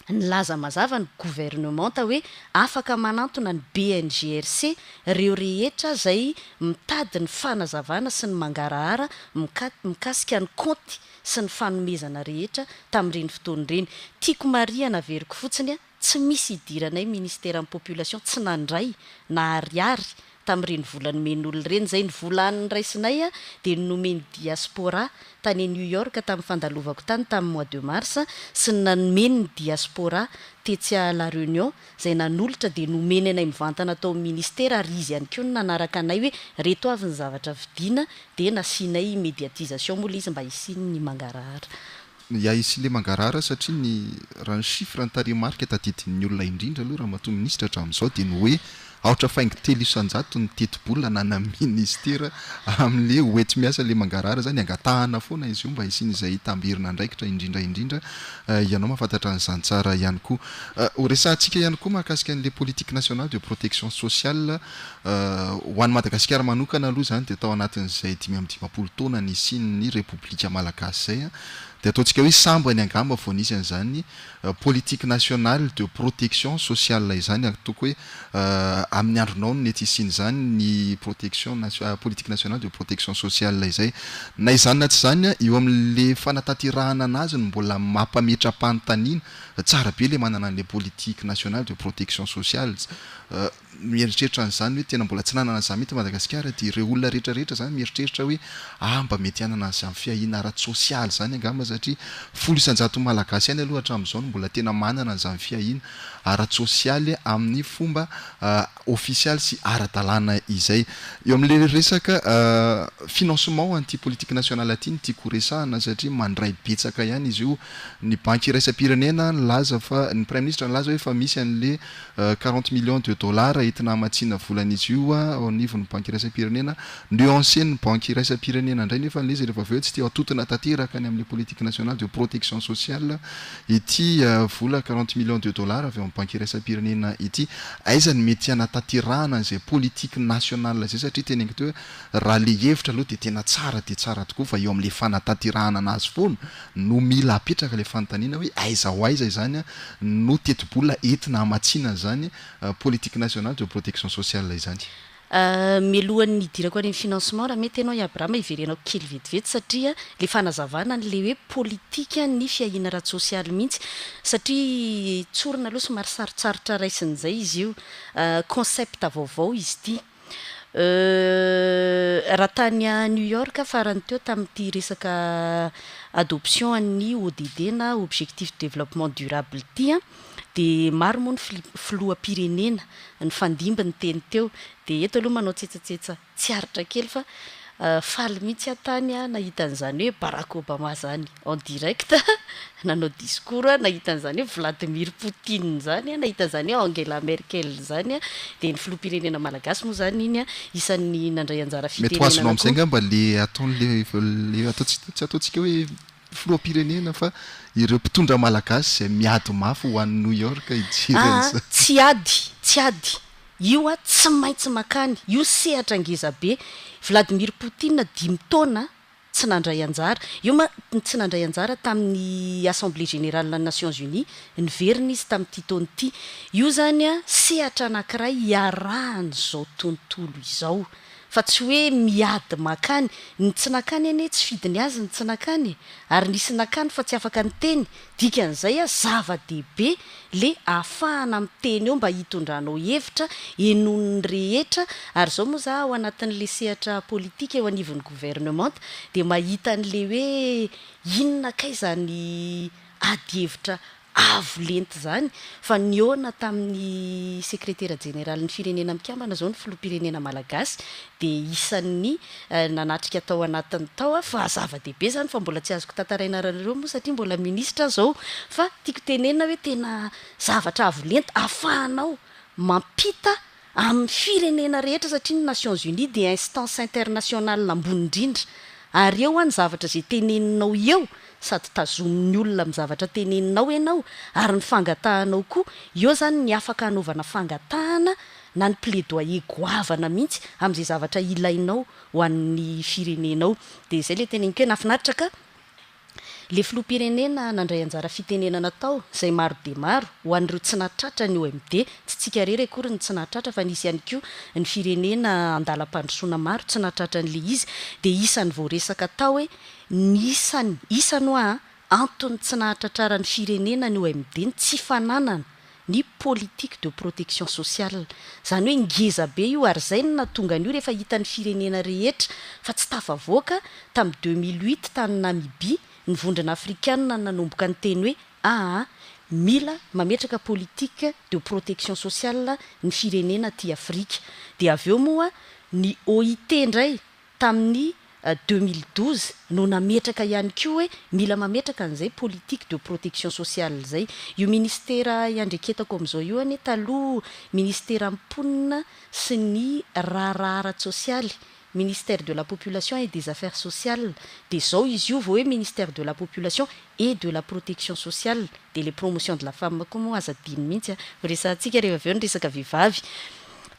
nilaza mazava ny governemanta hoe afaka manantona ny BNGRC ireo rehetra izay mitady ny fanazavana sy ny mangarahara mikasika ny kaonty sy ny fanomezana rehetra tamin'ireny fotoana ireny. Tiako marihana averiko fotsiny, tsy misy idiranay ministeran'ny population tsy nandray na ariary tamin'ireny vola nomen'olona ireny. Izay ny vola any noraisinay dia ny nomen'ny diaspora tany New York tamin'ny fandalovako tany tamin'ny mois de mars sy ny nomeny ny diaspora tetsy à La Réunion izay nanolotra dia nomeny anay mivantana tao amin'ny ministera ary izy ihany koa no nanaraka anay hoe reto avy ny zavatra vidiana dia nasianay médiatisation moa ilay izy mba hisian'ny mangarahara. Ya hisy le mangarahara satria ny raha ny chiffre ny tarehimarika tadidin'ny olona indrindra aloha ramatoa minisitra hatramin'izao dia ny hoe aotra faingo 3% ny tetibola ananan'ny ministera amin'le hoenti-miasa le mangarahara zany angatahana foana izy io mba hisian'izay tamberin'andraikitra indrindra indrindra ianao mahafantatra an'izany tsara ihany koa. Ho resahantsika ihany koa mahakasika an'le politique nationale de protection sociale ho an'i Madagasikara manokana aloha izany dia tao anatin'izay 55 taona nisian'ny Repoblika Malagasy izay dia ataontsika hoe sambany angamba vao nisy an'izany politique nationale de protection sociale izany ataoko hoe amin'ny andronao no nety hisian'izany ny protection politique nationale de protection sociale izay. Na izany na tsy izany eo amin'le fanatanterahana anazy no mbola mampametra-panontaniana. Tsara be le manana an'le politique nationale de protection sociale. Mieritreritra an'izany hoe tena mbola tsy nanana an'izany mihitsy Madagasikara dia ireo olona rehetra rehetra izany mieritreritra hoe ah mba mety hanana an'izany fiahiana ara-tsosialy izany angamba satria 10% Malagasy ihany aloha hatramin'izao no mbola tena manana an'izany fiahiana ara-tsosialy amin'ny fomba ofisialy sy ara-dalàna izay. Eo amin'ilay resaka financement an'ity politique nationale ity no tiako horesahana satria mandray betsaka ihany izy io. Ny banky iraisam-pirenena nilaza fa, ny praiminisitra nilaza hoe efa misy an'ilay 40 millions de dollars entina hamatsiana volan'izy io ao anivon'ny banky iraisam-pirenena. Nuancer-n'ny banky iraisam-pirenena indray nefa ilay izy rehefa avy eo tsy te hatotona tanteraka any amin'ilay politique nationale de protection sociale ity vola 40 millions de dollars avy ao amin'ny banky iraisam-pirenena ity. Aiza no mety hanatanterahana an'izay politique nationale izay satria teneniko teo hoe raha ilay hevitra aloha dia tena tsara dia tsara tokoa fa eo amin'ilay fanatanterahana anazy foana no mila apetraka ilay fanontaniana hoe aiza ho aiza izany no tetibola entina hamatsiana an'izany politique nationale de protection sociale izany. Mialohan'ny hidirako any amin'ny financement, raha mety ianao i Abrahama, hiverenako kely vetivety satria ilay fanazavana an'ilay hoe politikan'ny fiahiana ara-tsosialy mihitsy, satria tsorina aloha somary sarotsarotra raisin'izay izy io, concept vaovao izy ity. Raha tany New York farany teo tamin'ity resaka adoption an'ny ODD na Objectif de Développement Durable ity an, dia maro moa ny filoham-pirenena nifandimby niteny teo, dia eto aloha manao tsetsatsetsa tsy aritra kely fa faly mihitsy aho tany nahita an'izany hoe Barack Obama izany en direct nanao discours, nahita an'izany hoe Vladimir Poutine izany, nahita an'izany hoe Angela Merkel izany, dia ny filoham-pirenena malagasy moa izany iny isan'ny nandray anjara Mety ho azonao fitenenana amin'izay koa. angamba le ataon'le le ataontsika, tsy ataontsika hoe filoham-pirenena fa ireo mpitondra malagasy izay miady mafy ho any New York hijery Aa an'izany. tsy ady, tsy ady. Io a tsy maintsy makany. Io sehatra ngeza be. Vladimir Poutine dimy taona tsy nandray anjara. Io ma tsy nandray anjara tamin'ny Assemblée Générale ny Nations Unies, niverina izy tamin'ity taona ity. Io zany a sehatra anankiray iarahan'izao tontolo izao. Fa tsy hoe miady makany. Ny tsy nakany anie tsy fidiny azy ny tsy nakany e! Ary nisy nakany fa tsy afaka niteny, dikan'izay a zava-dehibe le ahafahana miteny eo mba hitondranao hevitra henoin'ny rehetra, ary zao moa za ao anatin'le sehatra politika eo anivon'ny gouvernemanta dia mahita an'le hoe inona kay zany ady hevitra avo lenta izany fa nihaona tamin'ny sekretera jeneralin'ny Firenena Mikambana izao ny filoham-pirenena malagasy dia isan'ny nanatrika tao anatiny tao aho fa zava-dehibe izany fa mbola tsy azoko tantaraina anareo moa satria mbola minisitra aho izao fa tiako tenenina hoe tena zavatra avo lenta ahafahanao mampita amin'ny firenena rehetra satria ny Nations Unies dia instance internationale ambony indrindra ary eo an ny zavatra izay teneninao eo sady tazomin'ny olona amin'ny zavatra teneninao ianao ary ny fangatahanao koa eo izany ny afaka hanaovana fangatahana na ny plaidoyer goavana mihitsy amin'izay zavatra ilainao ho an'ny firenenao dia izay ilay teneniko hoe nahafinaritra ka Le filoham-pirenena nandray anjara fitenenana tao, izay maro dia maro, ho an'ireo tsy nahatratra ny OMD, tsy tsika irery akory no tsy nahatratra fa nisy ihany koa ny firenena andalam-pandrosoana maro tsy nahatratra an'ilay izy, dia isan'ny voaresaka tao hoe ny isany, isany hoa an, antony tsy nahatratraran'ny firenena ny OMD ny tsy fananana ny politique de protection sociale. Izany hoe ngeza be io ary izay no nahatonga an'io rehefa hitan'ny firenena rehetra fa tsy tafavoaka tamin'ny 2008 tany Namibie ny vondrona afrikanina nanomboka niteny hoe aa mila mametraka politique de protection sociale ny firenena aty Afrika. Dia avy eo moa ny OIT indray tamin'ny 2012 no nametraka ihany koa hoe mila mametraka an'izay politique de protection sociale izay. Io ministera iandreketako amin'izao io anie taloha ministeran'ny mponina sy ny raharaha ara-tsosialy, ministère de la population et des affaires sociales, dia izao izy io vao hoe ministère de la population et de la protection sociale, dia le promotion de la femme koa moa aza adino mihitsy a, ho resahantsika rehefa avy eo ny resaka vehivavy.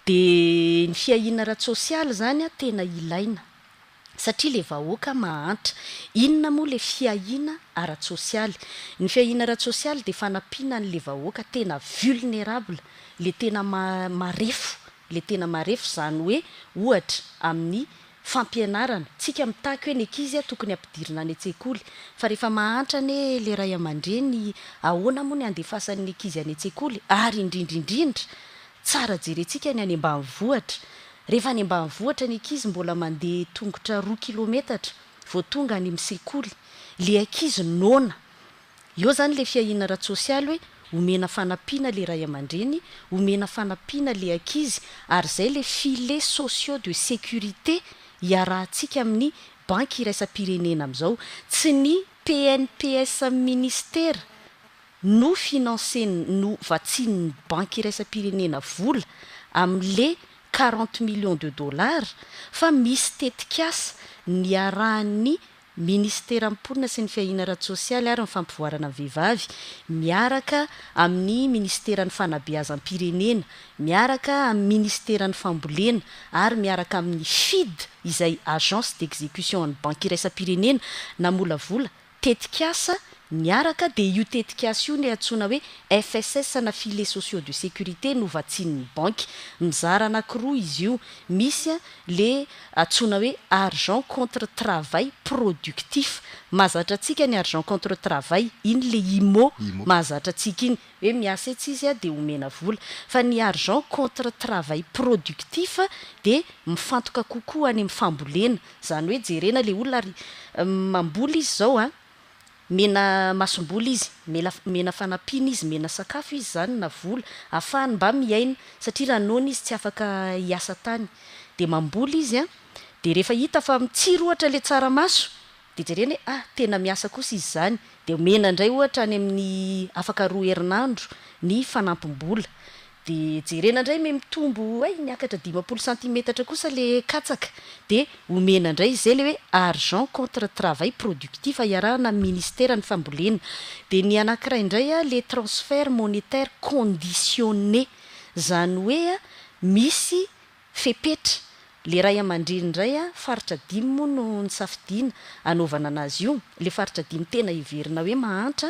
Dia ny fiahiana ara-tsosialy izany a tena ilaina satria le vahoaka mahantra. Inona moa le fiahiana ara-tsosialy? Ny fiahiana ara-tsosialy dia fanampiana an'le vahoaka tena vulnérable, le tena marefo, le tena marefo izany hoe ohatra amin'ny fampianarana, tsika mitaky hoe ny ankizy tokony ampidirina any an-tsekoly, fa rehefa mahantra anie le ray aman-dreny ahoana moa ny handefasan'ny ankizy any an-tsekoly, ary indrindra indrindra tsara jerentsika ny any ambanivohitra, rehefa any ambanivohitra ny ankizy mbola mandeha tongotra roa kilometatra vao tonga any amin'ny sekoly, le ankizy noana. Eo zany le fiahiana ara-tsosialy hoe omena fanampiana le ray aman-dreny, omena fanampiana le ankizy, ary izay le filets sociaux de sécurité iarahantsika amin'ny banky iraisam-pirenena amin'izao. Tsy ny PNPS ministera no financer-n'ny, no vatsian'ny banky iraisam-pirenena vola amin'le 40 millions de dollars fa misy tetikasa niarahan'ny Ministeran'ny Mponina sy ny Fiahiana ara-tsosialy ary ny Fampivoarana ny Vehivavy, miaraka amin'ny Ministeran'ny Fanabeazam-pirenena, miaraka amin'ny Ministeran'ny Fambolena ary miaraka amin'ny FID izay Agence d'exécution an'ny Banky Iraisam-pirenena namolavola tetikasa. niaraka dia io tetikasa io no antsoina hoe FSS na filets sociaux de sécurité novatsian'ny banky. Mizara anankiroa izy io, misy le antsoina hoe argent contre travail productif. Mahazatra antsika ny argent contre travail, iny le IMO mahazatra antsika iny, hoe miasa etsy izy dia omena vola. Fa ny argent contre travail productif dia mifantoka kokoa any amin'ny fambolena, izany hoe jerena le olona ary mamboly izy izao an, mena masomboly izy, mela mena fanampiana izy, mena sakafo izy izany na vola ahafahany mba miaina satria raha noana izy tsy afaka hiasa tany. Dia mamboly izy an, dia rehefa hita fa mitsiry ohatra ilay tsaramaso dia jerena hoe ah tena miasa kosa izy izany, dia omena indray ohatra any amin'ny afaka roa herinandro ny fanampim-bola. Dia jerena indray me mitombo hay niakatra 50 santimetatra kosa le katsaka dia omena indray izay le hoe argent contre travail productif iarahana amin'ny ministeran'ny fambolena. Dia ny anankiray indray a le transfert monétaire conditionné izany hoe misy fepetra. Le ray aman-dreny indray a faritra dimy moa no nisafidiana anaovana anazy io, le faritra dimy tena heverina hoe mahantra.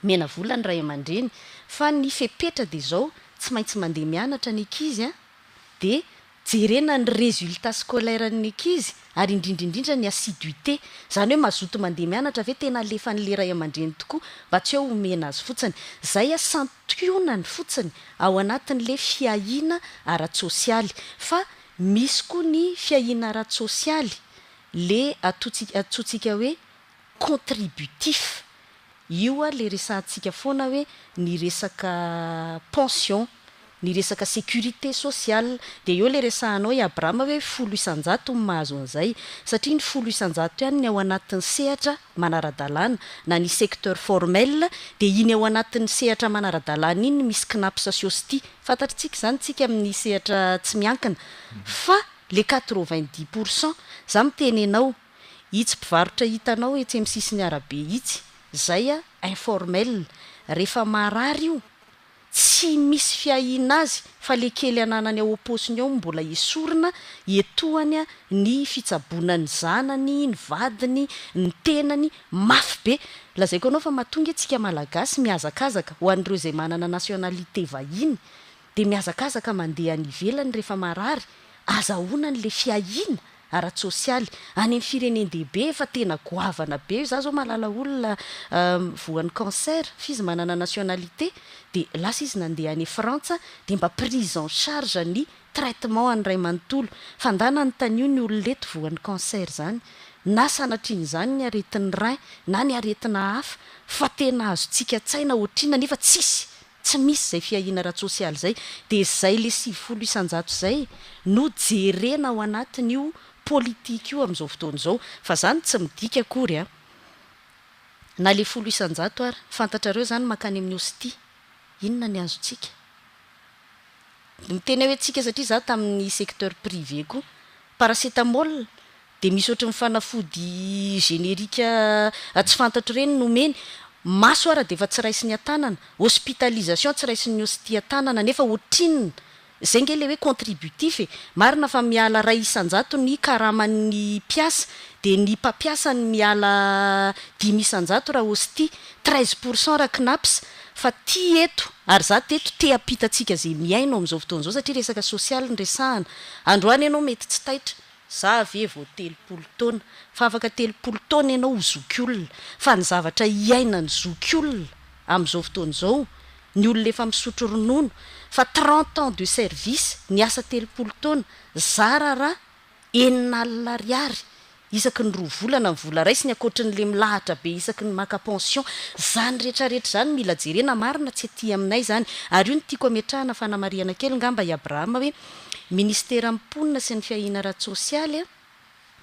Mena vola ny ray aman-dreny fa ny fepetra dia izao, tsy maintsy mandeha mianatra ny ankizy an, dia jerena ny résultat scolaire n'ny ankizy ary indrindra indrindra ny assiduité, izany hoe mazoto mandeha mianatra ve tena alefan'ilay ray aman-dreny tokoa mba tsy hoe omena azy fotsiny. Izay an santionany fotsiny ao anatin'ilay fiahiana ara-tsosialy fa misy koa ny fiahiana ara-tsosialy le antsointsika hoe contributif. Io a le resahantsika foana hoe ny resaka pension, ny resaka sécurité sociale. Dia eo le resahanao i Abrahama hoe 10% no mahazo an'izay. Satria ny 10% ihany ny ao anatin'ny sehatra manara-dalàna na ny secteur formel, dia iny ao anatin'ny sehatra manara-dalàna iny no misy CNaPS sy OSTIE. Fantatritsika izany tsika amin'ny sehatra tsy miankina. Fa le 90%, za miteny anao, itsy mpivarotra hitanao etsy amin'ny sisin'ny arabe itsy, zay a informel, rehefa marary io, tsy misy fiahiana azy fa le kely ananany ao am-paosiny ao mbola esorina, etohany ny fitsaboana ny zanany, ny vadiny, ny tenany, mafy be. Lazaiko anao fa mahatonga antsika Malagasy mihazakazaka ho an'ireo izay manana nationalité vahiny, dia mihazakazaka mandeha any ivelany rehefa marary, azahoana an'ilay fiahiana ara-tsosialy. Any amin'ny firenen-dehibe efa tena goavana be, za zao mahalala olona voan'ny cancer, f'izy manana nationalité, dia lasa izy nandeha any Frantsa, dia mba prise en charge ny traitement an'ny ray manontolo. Fa ndana anontanio ny olona eto voan'ny cancer zany, na sanatrian'izany ny aretin'ny rein, na ny aretina hafa, fa tena azontsika an-tsaina ohatrinona nefa tsisy. Tsy misy izay fiahiana ara-tsosialy izay, dia izay le 90% izay no jerena ao anatin'io politika io amin'izao fotoana izao. Fa izany tsy midika akory a, na le 10% ary, fantatrareo izany mankany amin'ny OSTIE, inona ny azontsika? Miteny aho hoe tsika satria za tamin'ny secteur privé koa, paracétamol dia misy ohatry ny fanafody générique tsy fantatro ireny nomeny, maso ara dia efa tsy raisiny an-tanana, hospitalisation tsy raisin'ny OSTIE an-tanana nefa ohatrinona? Izay nge ilay hoe contributif e! Marina fa miala 1% ny karaman'ny mpiasa dia ny mpampiasa no miala 5% raha OSTIE, 13% raha CNaPS, fa ty eto, ary za teto te hampita antsika izay mihaino amin'izao fotoana izao satria resaka sosialy no resahana, androany ianao mety tsy taitra, za ve vao 30 taona, fa afaka 30 taona ianao ho zokiolona, fa ny zavatra iainan'ny zokiolona amin'izao fotoana izao, ny olona efa misotro ronono, fa 30 ans de service, niasa 30 taona, zara raha 60 ariary isaky ny 2 volana ny vola raisiny ankoatrin'ilay milahatra be isaky ny maka pension. Izany rehetrarehetra izany mila jerena, marina tsy aty aminay izany. Ary io no tiako ametrahana fanamarihana kely ngamba i Abrahama hoe ministeran'ny mponina sy ny fiahiana ara-tsosialy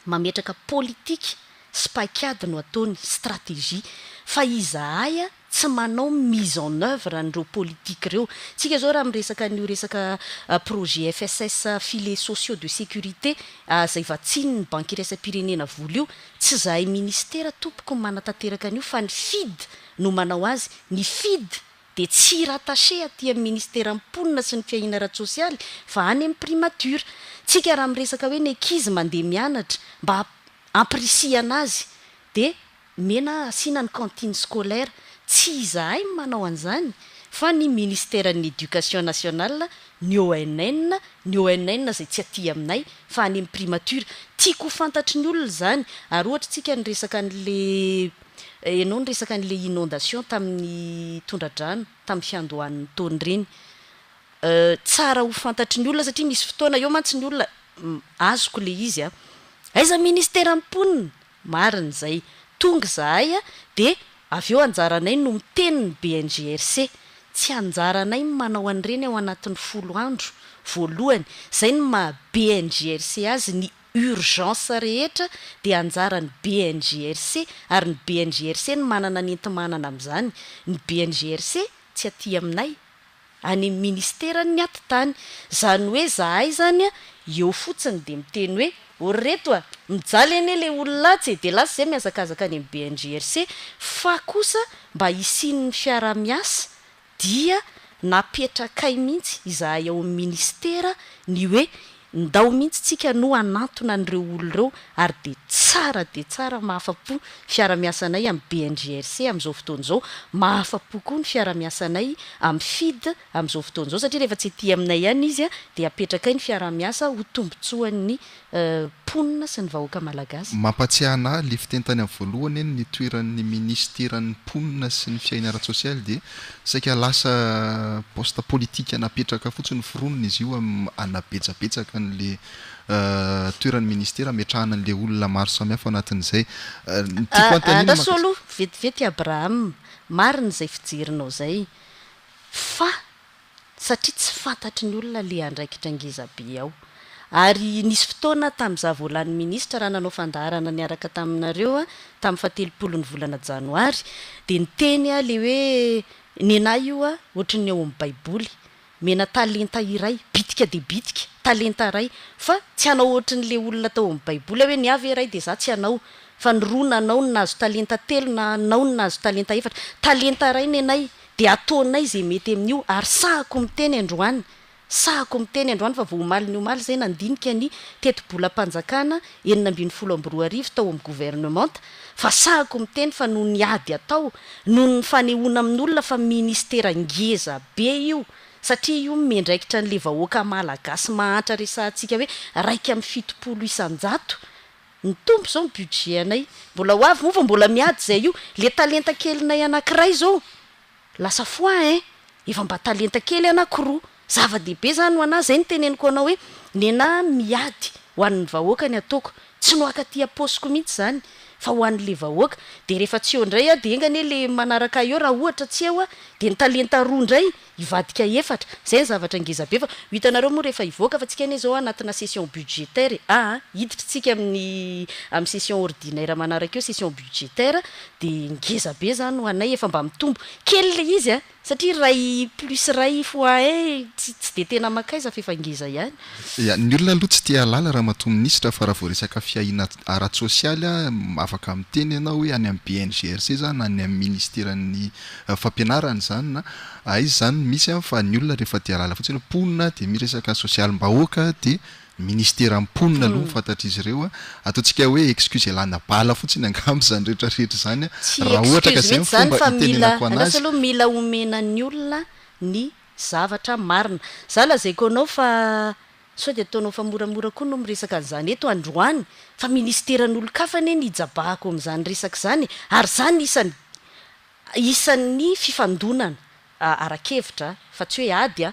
mametraka politika sy paikady no ataony, stratégie, fa izahay tsy manao mise en œuvre an'ireo politique ireo. Tsika zao raha miresaka an'io resaka projet FSS filets sociaux de sécurité izay vatsian'ny banky iraisam-pirenena vola io, tsy izahay ministera tompoko no manatanteraka an'io fa ny FID no manao azy. Ny FID dia tsy rattaché aty amin'ny ministeran'ny mponina sy ny fiahiana ara-tsosialy fa any amin'ny primature. Tsika raha miresaka hoe ny ankizy mandeha mianatra mba hampirisihana azy dia. Mena asiana ny cantine scolaire. Tsy izahay no manao an'izany fa ny ministeran'ny Education nationale, ny ONN, ny ONN izay tsy aty aminay fa any amin'ny primature. Tiako ho fantatry ny olona izany. Ary ohatra tsika niresaka an'le, ianao niresaka an'le inondation tamin'ny tondra-drano tamin'ny fiandohan'ny taona ireny. Tsara ho fantatry ny olona satria misy fotoana eo mantsy ny olona, azoko le izy a, aiza ministeran'ny mponina? Marina izay. Tonga izahay dia avy eo anjaranay no miteny ny BNGRC. Tsy anjaranay ny manao an'ireny ao anatin'ny folo andro voalohany. Izay no maha BNGRC azy, ny urgence rehetra dia anjaran'ny BNGRC ary ny BNGRC no manana ny enti-manana amin'izany. Ny BNGRC tsy aty aminay. any amin'ny ministeran'ny atitany. Izany hoe zahay izany eo fotsiny dia miteny hoe ô ry reto a! mijaly anie ilay olona atsy e! dia lasa izay mihazakazaka any amin'ny BNGRC fa kosa mba hisian'ny fiaraha-miasa dia napetrakay mihitsy izahay ao amin'ny ministera ny hoe Ndao mihitsy tsika no hanantona an'ireo olona ireo ary dia tsara dia tsara mahafa-po fiara-miasanay amin'ny BNGRC amin'izao fotoana izao, mahafa-po koa ny fiara-miasanay amin'ny FID amin'izao fotoana izao satria rehefa tsy ety aminay ihany izy dia apetrakay ny fiaraha-miasa ho tombontsoan'ny mponina sy ny vahoaka malagasy. Mampatsiahy anah le fiteny tany amin'ny voalohany eny ny toeran'ny minisiteran'ny mponina sy ny fiahiana ara-tsosialy dia Saika lasa poste politika napetraka fotsiny foronina izy io hanabetsabetsaka an'le toeran'ny ministera ametrahana an'le olona maro samihafa ao anatin'izay. Ny tiako anontaniana Andraso aloha vetivety Abraham, marina izay fijerinao izay fa satria tsy fantatry ny olona le andraikitra ngeza be ao. Ary nisy fotoana tamin'izaho vao lany minisitra raha nanao fandaharana niaraka taminareo aho tamin'ny fahatelopolo ny volana janoary dia niteny aho le hoe nenahy io ohatry ny ao amin'ny baiboly mena talenta iray bitika dia bitika talenta iray fa tsy hanao ohatry ny le olona tao amin'ny baiboly aho hoe ny ahy ve iray dia izaho tsy hanao fa ny roa nanao ny nahazo talenta telo nanao ny nahazo talenta efatra talenta iray nenay dia ataonay izay mety amin'io ary sahako miteny androany Sahako miteny androany fa vao omaly ny omaly izay nandinika ny tetibolam-panjakana 2016 tao amin'ny governemanta fa sahako miteny fa noho ny ady atao, noho ny fanehoana amin'olona fa ministera ngeza be io satria io miandraikitra an'ilay vahoaka malagasy mahantra resahantsika hoe 71%. Mitombo izao ny budget anay. Mbola ho avy moa fa mbola miady izay io. Ilay talenta kelinay anankiray izao Lasa fois hein! Efa mba talenta kely anakiroa. Zava-dehibe zany ho anah, zay no teneniko anao hoe nenah miady ho an'ny vahoaka ny ataoko. Tsy no haka aty am-paosiko mihitsy zany fa ho an'le vahoaka. De rehefa tsy eo indray aho de enga anie le manaraka ahy eo raha ohatra tsy eo aho de ny talenta roa indray hivadika efatra. Zay ny zavatra ngeza be fa ho hitanareo moa rehefa hivoaka fa tsika anie zao anatina session budgétaire e! Aa hiditra tsika amin'ny amin'ny session ordinaire manaraka eo session budgétaire Dia ngeza be zany ho anay efa mba mitombo kely le izy a! Satria iray plus iray fois un tsy tsy dia tena mankaiza fa efa ngeza ihany. Ya, ny olona aloha tsy te hahalala ramatoa minisitra fa raha vao resaka fiahiana ara-tsosialy afaka miteny ianao hoe any amin'ny BNGRC izany na any amin'ny ministeran'ny fampianarana izany na aiza izany no misy fa ny olona rehefa te hahalala fotsiny hoe mponina dia miresaka sosialim-bahoaka dia Ministeran'ny mponina aloha no fantatr'izy ireo a! Ataontsika hoe excuse ialana bala fotsiny angamba izany rehetra rehetra izany a! Tsy Raha ohatra ka excuse izay no mihitsy izany fomba fa mila, itenenako andraso anazy. aloha, mila omena ny olona ny zavatra marina. Za lazaiko anao fa sao dia ataonao fa moramora koa no miresaka an'izany eto androany fa ministeran'olon-kafa anie ny hijabahako amin'izany resaka izany e! Ary izany isan'ny Isan'ny fifandonana ara-kevitra, fa tsy hoe ady,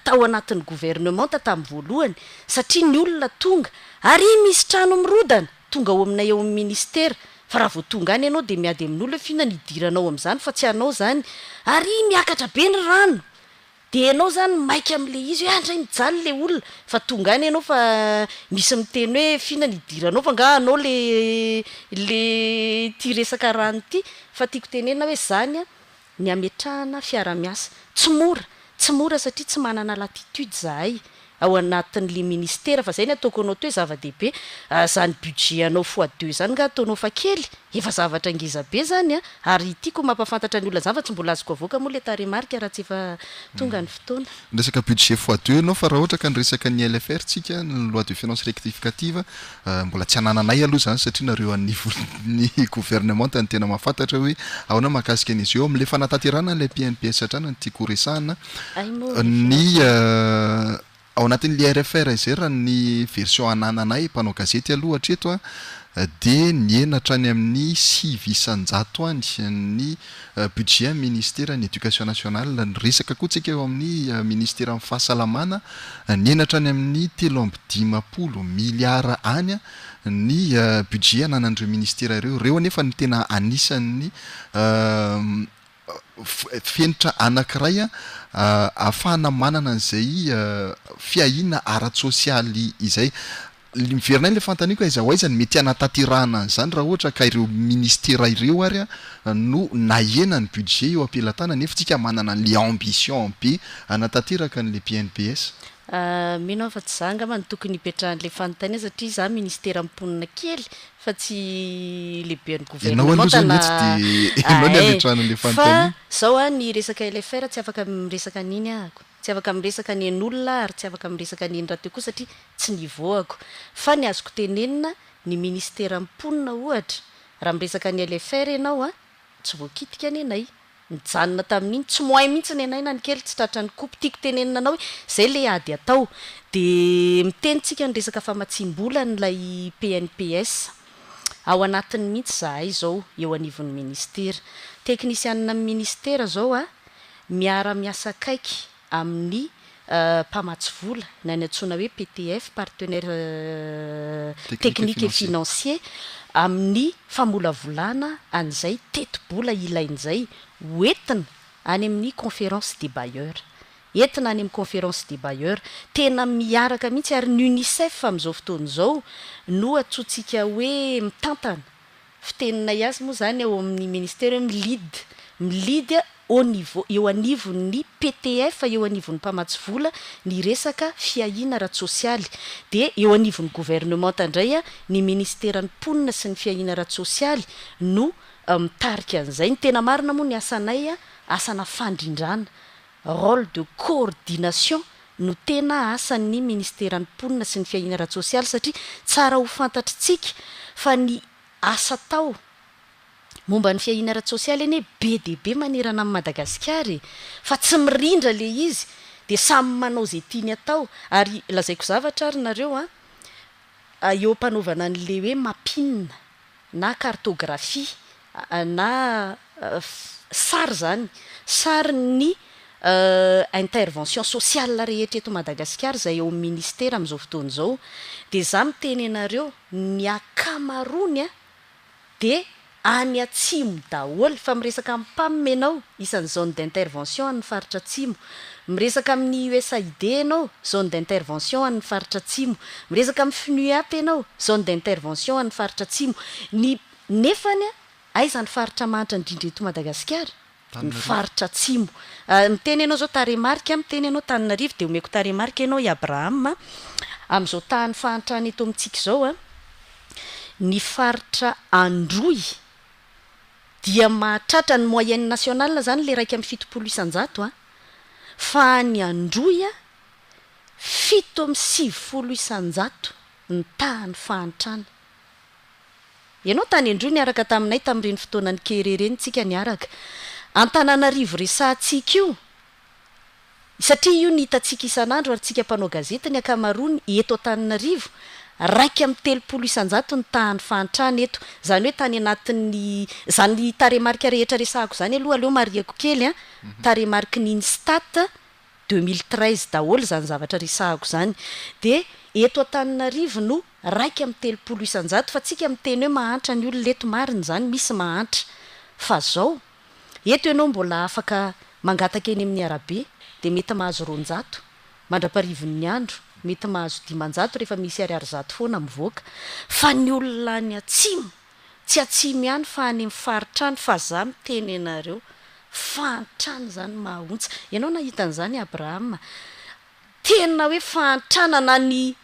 tao anatin'ny governemanta tamin'ny voalohany, satria ny olona tonga, ary misy trano mirodana, tonga ao aminay ao amin'ny minisitera, fa raha vao tonga any ianao dia miady amin'olona hoe f'inona no idiranao amin'izany fa tsy anao izany, ary miakatra be ny rano, Dia ianao izany maika amin'ilay izy hoe ah ndray mijaly ilay olona fa tonga any ianao fa misy miteny hoe f'inona no idiranao fa angaha anao le le ity resaka rano ity fa tiako tenenina hoe izany an ny hametrahana fiarahamiasa tsy mora tsy mora satria tsy manana latitude izahay. ao anatin'le ministera, fa zay ny ataoko anao to hoe zava-dehibe zany budget anao fois deux zany nga ataonao fa kely, efa zavatra ngeza be zany a, ary tiako mampafantatra ny olona zany fa tsy mbola azoko avoaka moa le tarehimarika raha tsy efa tonga ny fotoana. Resaka budget fois deux ianao, fa raha ohatra ka niresaka ny LFR tsika, ny loi de finance rectificative, mbola tsy anananay aloha zany satria nareo anivon'ny gouvernement no tena mahafantatra hoe ahoana mahakasika an'izy io. Amin'le fanatanterahana an'ilay PNPS hatrany no tiako horesahana, ny ao anatin'le RFR izay raha ny version anananay mpanao gazety aloha hatreto a, dia nihena hatrany amin'ny 9% any ny budget ministeran'ny éducation nationale. Niresaka koa tsika eo amin'ny ministeran'ny fahasalamana, nihena hatrany amin'ny 53 miliara any ny budget ananan'ireo ministera ireo. Ireo anefa no tena anisan'ny fenitra anankiray ahafahana manana an'izay fiahiana ara-tsosialy izay. Miverina ilay fanontaniako, aiza ho aiza no mety hanatanterahana an'izany raha ohatra ka ireo ministera ireo ary no nahena ny budget eo am-pelatanana nefa tsika manana an'le ambition be hanatanteraka an'le PNPS? Mino aho fa tsy za angamba no tokony hipetrahan'ilay fanontaniana satria za ministeran'ny mponina kely fa tsy lehiben'ny Ianao aloha gouvernemanta zao na mety dia ianao no ae hametrahana an'ilay fa fanontaniana. zao a, ny resaka LFR tsy afaka miresaka an'iny ahako, tsy afaka miresaka ny an'olona ary tsy afaka miresaka an'iny rahateo koa satria tsy niveau-ako. Fa ny azoko tenenina, ny ministeran'ny mponina ohatra, raha miresaka ny LFR ianao a, tsy voakitika ny anay. Nijanona tamin'iny, tsy moins mihitsy ny anay na ny kely tsy tratran'ny coupe. Tiako tenenina anao hoe zay le ady atao. Dia miteny tsika ny resaka famatsiam-bola an'ilay PNPS. Ao anatiny mihitsy zahay izao eo anivon'ny ministera. Teknisianina amin'ny ministera izao a, miara-miasa akaiky amin'ny mpamatsy vola na ny antsoina hoe PTF, partenaire Technique et technique et financier. financier, amin'ny famolavolana an'izay tetibola ilain'izay hoentina any amin'ny conférence des bailleurs. Entina any amin'ny conférence des bailleurs. Tena miaraka mihitsy ary ny UNICEF amin'izao fotoana izao no antsointsika hoe mitantana. Fiteninay azy moa izany ao amin'ny ministera hoe mi-lead, mi-lead au niveau, eo anivon'ny PTF, eo anivon'ny mpamatsy vola ny resaka fiahiana ara-tsosialy. Dia eo anivon'ny gouvernemanta indray ny ministeran'ny mponina sy ny fiahiana ara-tsosialy no mitarika an'izay. Ny tena marina moa ny asanay, asana fandrindrana, rôle de coordination no tena asan'ny ministeran'ny mponina sy ny fiahiana ara-tsosialy satria tsara ho fantatritsika fa ny asa atao momba ny fiahiana ara-tsosialy anie be dia be manerana amin'i Madagasikara e, fa tsy mirindra le izy dia samy manao izay tiany atao. Ary lazaiko zavatra ary nareo a, eo am-panaovana an'le hoe mapping na cartographie na sary zany, sarin'ny intervention sociale rehetra eto Madagasikara izay eo amin'ny ministera amin'izao fotoana izao, dia za miteny anareo ny ankamaroany a dia any atsimo daholo. Fa miresaka amin'ny PAM ianao, isan'ny zone d'intervention an'ny faritra atsimo, miresaka amin'ny USAID ianao, zone d'intervention an'ny faritra atsimo, miresaka amin'ny FNUAP ianao, zone d'intervention an'ny faritra atsimo. Ny nefany a, aiza ny faritra mahantra indrindra eto Madagasikara? Ny Tananarivo. faritra atsimo. Miteny ianao zao tarehimarika, miteny ianao Tananarivo, dia omeko tarehimarika ianao i Abraham. Amin'izao tahan'ny fahantrana eto amintsika izao a, ny faritra Androy dia mahatratra ny moyenne nationale zany le 71% a, fa ny Androy a 97% ny tahan'ny fahantrana. Ianao tany Androy niaraka taminay tamin'ireny fotoanan'ny kere ireny tsika niaraka. Antananarivo resahantsika io, satria io ny hitantsika isan'andro ary tsika mpanao gazety ny ankamaroany eto Antananarivo, 31% ny tahan'ny fahantrana eto. Izany hoe tany anatin'ny, izany tarehimarika rehetra resahako izany aloha aleo marihako kely a, tarehimariky ny Instat 2013 daholo izany zavatra resahako izany. Dia eto Antananarivo no 31%, fa tsika miteny hoe mahantra ny olona eto, marina izany, misy mahantra. Fa zao, eto ianao mbola afaka mangataka eny amin'ny arabe, dia mety mahazo 200, mandra-parivon'ny andro, mety mahazo 500 rehefa misy ariary 100 foana mivoaka. Fa ny olona any atsimo, tsy atsimo ihany fa any amin'ny faritra any, fa za miteny anareo, fahantrana izany mahaontsa. Ianao nahita an'izany Abraham, Tena hoe fahantrana na ny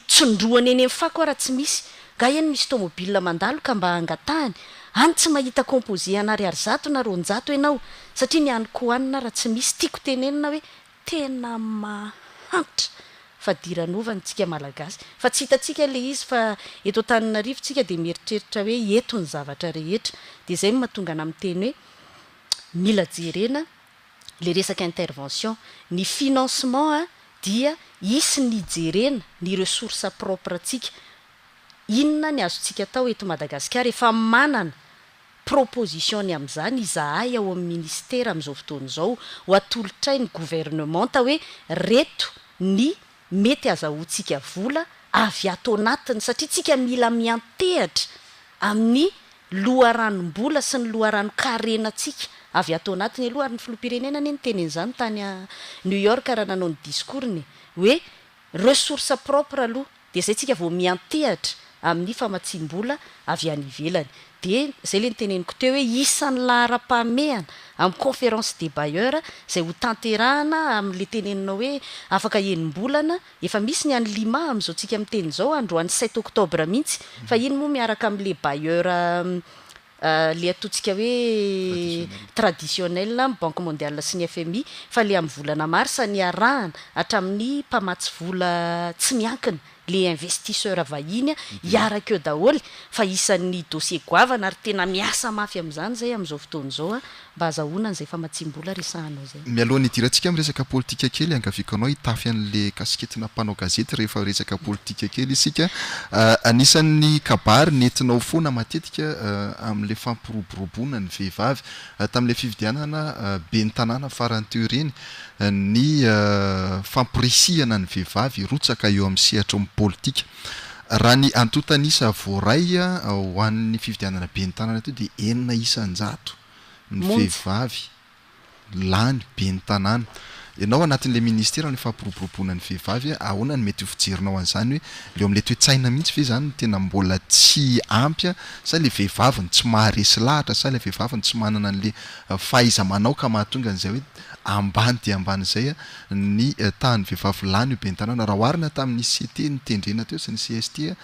tsindrohana eny amin'ny fako ara tsy misy. Nga eny misy tomobile mandalo ka mba angatahany. Any tsy mahita composé ana ariary 100 na 200 ianao satria ny hanin-kohanina ara tsy misy. Tiako tenenina hoe tena mahantra fadiranovana tsika Malagasy. Fa tsy hitantsika ilay izy fa eto Antananarivo tsika dia mieritreritra hoe eto ny zavatra rehetra. Dia izay no mahatonga anà miteny hoe mila jerena ilay resaka intervention. Ny financement dia hisy ny hijerena ny ressources propres ntsika. Inona ny azontsika atao eto Madagasikara? Efa manana proposition ny amin'izany izahay ao amin'ny ministera amin'izao fotoana izao, ho atolotray ny governemanta hoe reto ny mety azahoantsika vola avy ato anatiny satria tsika mila miantehatra amin'ny loharanom-bola sy ny loharanon-karenantsika avy ato anatiny aloha ary ny filoham-pirenena anie niteny an'izany tany New York raha nanao ny discours-ny hoe ressource propre aloha dia izay tsika vao miantehatra amin'ny famatsiam-bola avy any ivelany. Dia izay ilay noteneniko teo hoe isan'ny laharam-pahamehana amin'ny conférence des bailleurs izay ho tanterahana amin'ilay teneninao hoe afaka enim-bolana, efa misy ny any Lima amin'izao tsika miteny izao, androany sept octobre mihitsy, fa iny moa miaraka amin'ilay bailleur ilay ataontsika hoe traditionnel, Banque mondiale sy ny FMI, fa ilay amin'ny volana marsa niarahana hatramin'ny mpamatsy vola tsy miankina, ilay investisseur vahiny hiaraka eo daholo, fa isan'ny dossier goavana ary tena miasa mafy amin'izany izay amin'izao fotoana izao mba hazahoana an'izay famatsiam-bola resahanao izay. Mialohan'ny hidirantsika amin'ny resaka politika kely, iangaviako anao hitafy an'ilay kasiketina mpanao gazety rehefa resaka politika kely isika. Anisan'ny kabary nentinao foana matetika amin'ilay fampiroboroboana ny vehivavy tamin'ilay fifidianana ben'ny tanàna farany teo ireny ny famporisihana ny vehivavy hirotsaka eo amin'ny sehatry ny politika. Raha ny antontan'isa voaray ho an'ny fifidianana ben'ny tanàna teo dia 6% ny Monja. vehivavy lany ben'ny tanàna. Ianao anatin'ilay ministera ny fampiroboroboana ny vehivavy, ahoana no mety ho fijerinao an'izany hoe ilay eo amin'ilay toe-tsaina mihitsy ve izany no tena mbola tsy ampy sa ilay vehivavy no tsy maharesy lahatra sa ilay vehivavy no tsy manana an'ilay fahaiza-manao ka mahatonga an'izay hoe ambany dia ambany izay ny tahan'ny vehivavy lany io ben'ny tanàna. Raha oharina tamin'ny CT notendrena teo sy ny CST dia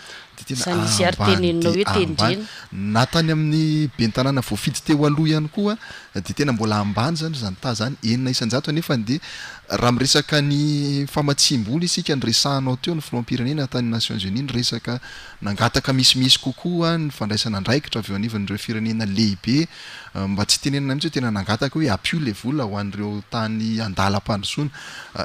tena Izany izy ary ambany teneninao dia hoe ambany. tendrena. Na tany amin'ny ben'ny tanàna voafidy teo aloha ihany koa dia tena mbola ambany izany izany taha izany, 6% nefa dia raha miresaka ny famatsiam-bola isika, niresahanao teo ny filoham-pirenena tany Nations Unies niresaka nangataka misimisy kokoa ny fandraisana andraikitra avy eo anivon'ireo firenena lehibe mba tsy tenenana mihitsy hoe tena nangataka hoe ampio ilay vola ho an'ireo tany andalam-pandrosoana.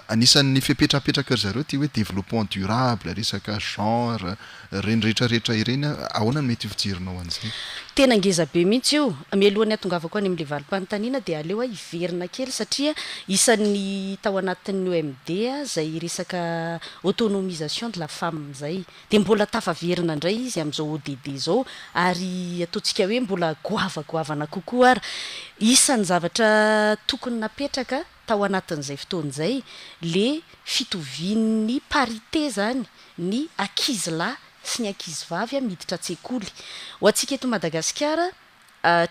Anisan'ny fepetra apetraky ry zareo ity hoe développement durable, resaka genre, ireny rehetra rehetra ireny, ahoana no mety ho fijerinao an'izay? Tena ngeza be mihitsy io. Mialohan'ny hahatongavako any amin'ilay valim-panontaniana dia aleo aho hiverina kely satria isan'ny tao anatin'ny OMD izay resaka autonomisation de la femme izay. Dia mbola tafaverina indray izy amin'izao ODD izao ary ataontsika hoe mbola goavagoavana kokoa ary. Isan'ny zavatra tokony napetraka tao anatin'izay fotoana izay le fitovian'ny parité izany ny ankizilahy sy ny ankizivavy miditra an-tsekoly. Ho antsika eto Madagasikara,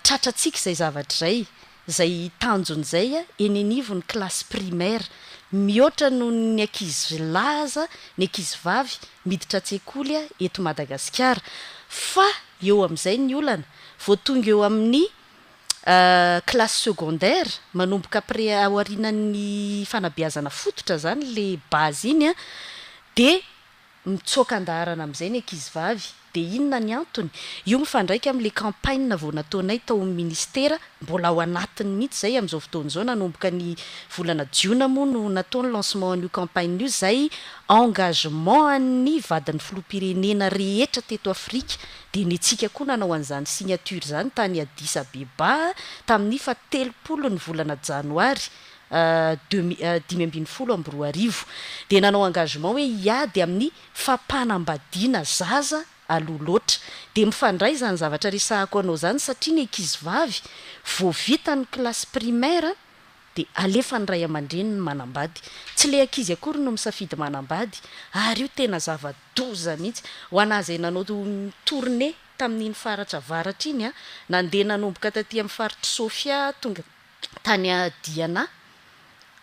tratrantsika izay zavatra izay, izay tanjona izay eny anivon'ny kilasy primaire. Mihoatra noho ny ankizilahy aza ny ankizivavy miditra an-tsekoly eto Madagasikara. Fa eo amin'izay ny olana, vao tonga eo amin'ny kilasy secondaire, manomboka après aorianan'ny fanabeazana fototra izany ilay base iny, dia mitsoaka an-daharana amin'izay ny ankizivavy. Dia inona ny antony? Io mifandraika amin'ilay campagne vao nataonay tao amin'ny ministera, mbola ao anatiny mihitsy izay amin'izao fotoana izao, nanomboka ny volana jiona moa no natao ny lancement an'io campagne io, izay engagement an'ny vadin'ny filoham-pirenena rehetra teto Afrika. Dia ny antsika koa nanao an'izany signature izany tany Addis Abeba tamin'ny fahatelopolo ny volana janoary 2015. Dia nanao engagement hoe hiady amin'ny fampanambadiana zaza aloha loatra. Dia mifandray izany zavatra resahako anao izany satria ny ankizivavy vao vita ny classe primaire dia alefan'ny ray aman-dreniny manambady. Tsy ilay ankizy akory no misafidy manambady ary io tena zava-doza mihitsy. Ho anà izay nanao tournée tamin'iny faritra avaratra iny, nandeha nanomboka taty amin'ny faritr'i Sofia tonga tany Diana,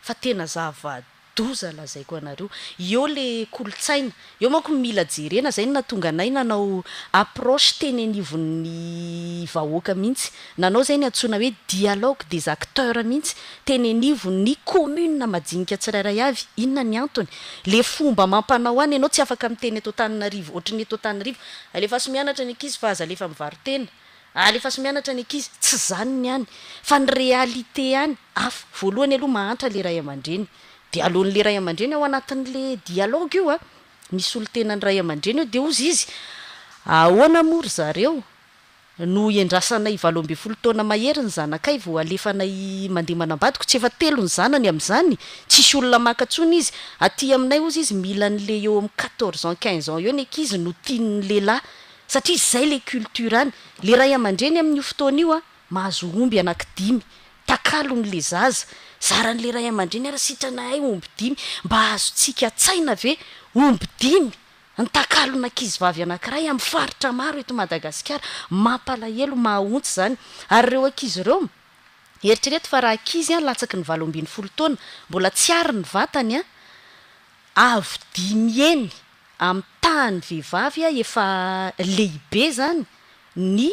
fa tena zava-doza. Doza lazaiko anareo. Eo le kolontsaina. Eo manko mila jerena, zay no nahatonga anay nanao approche teny anivon'ny vahoaka mihitsy. Nanao zay ny antsoina hoe dialogue des acteurs mihitsy teny anivon'ny commune majinika tsirairay avy. Inona ny antony? Le fomba amam-panao any ianao tsy afaka miteny eto Antananarivo ohatry ny eto Antananarivo, alefaso mianatra ny ankizy fa aza alefa mivaro-tena. Alefaso mianatra ny ankizy, tsy zany ny any fa ny réalité any hafa. Voalohany aloha mahantra le ray aman-dreny. Dia alohan'le ray aman-dreny ao anatin'le dialogue io a, misy solontenan'ny ray aman-dreny eo dia hozy izy, ahoana moa ry zareo no iandrasanay 18 taona mahery ny zanakay vao alefanay mandeha manambady ko tsy efa telo ny zanany amin'izany, tsisy olona maka intsony izy. Aty aminay hozy izy mila an'le eo amin'ny 14 ans 15 ans eo ny ankizy no tian'ny lehilahy satria izay le culture any. Le ray aman-dreny amin'io fotoana io a, mahazo omby anaky dimy, takalon'le zaza, zaran'le ray aman-dreny ary sitrana hay omby dimy, mba azontsika an-tsaina ve omby dimy ny takalon'ankizy vavy anankiray amin'ny faritra maro eto Madagasikara. Mampalahelo, mahaontsy izany. Ary ireo ankizy ireo, eritrereto fa raha ankizy latsaky ny 18 taona, mbola tsy ary ny vatany, avo dimy heny amin'ny tahan'ny vehivavy efa lehibe izany ny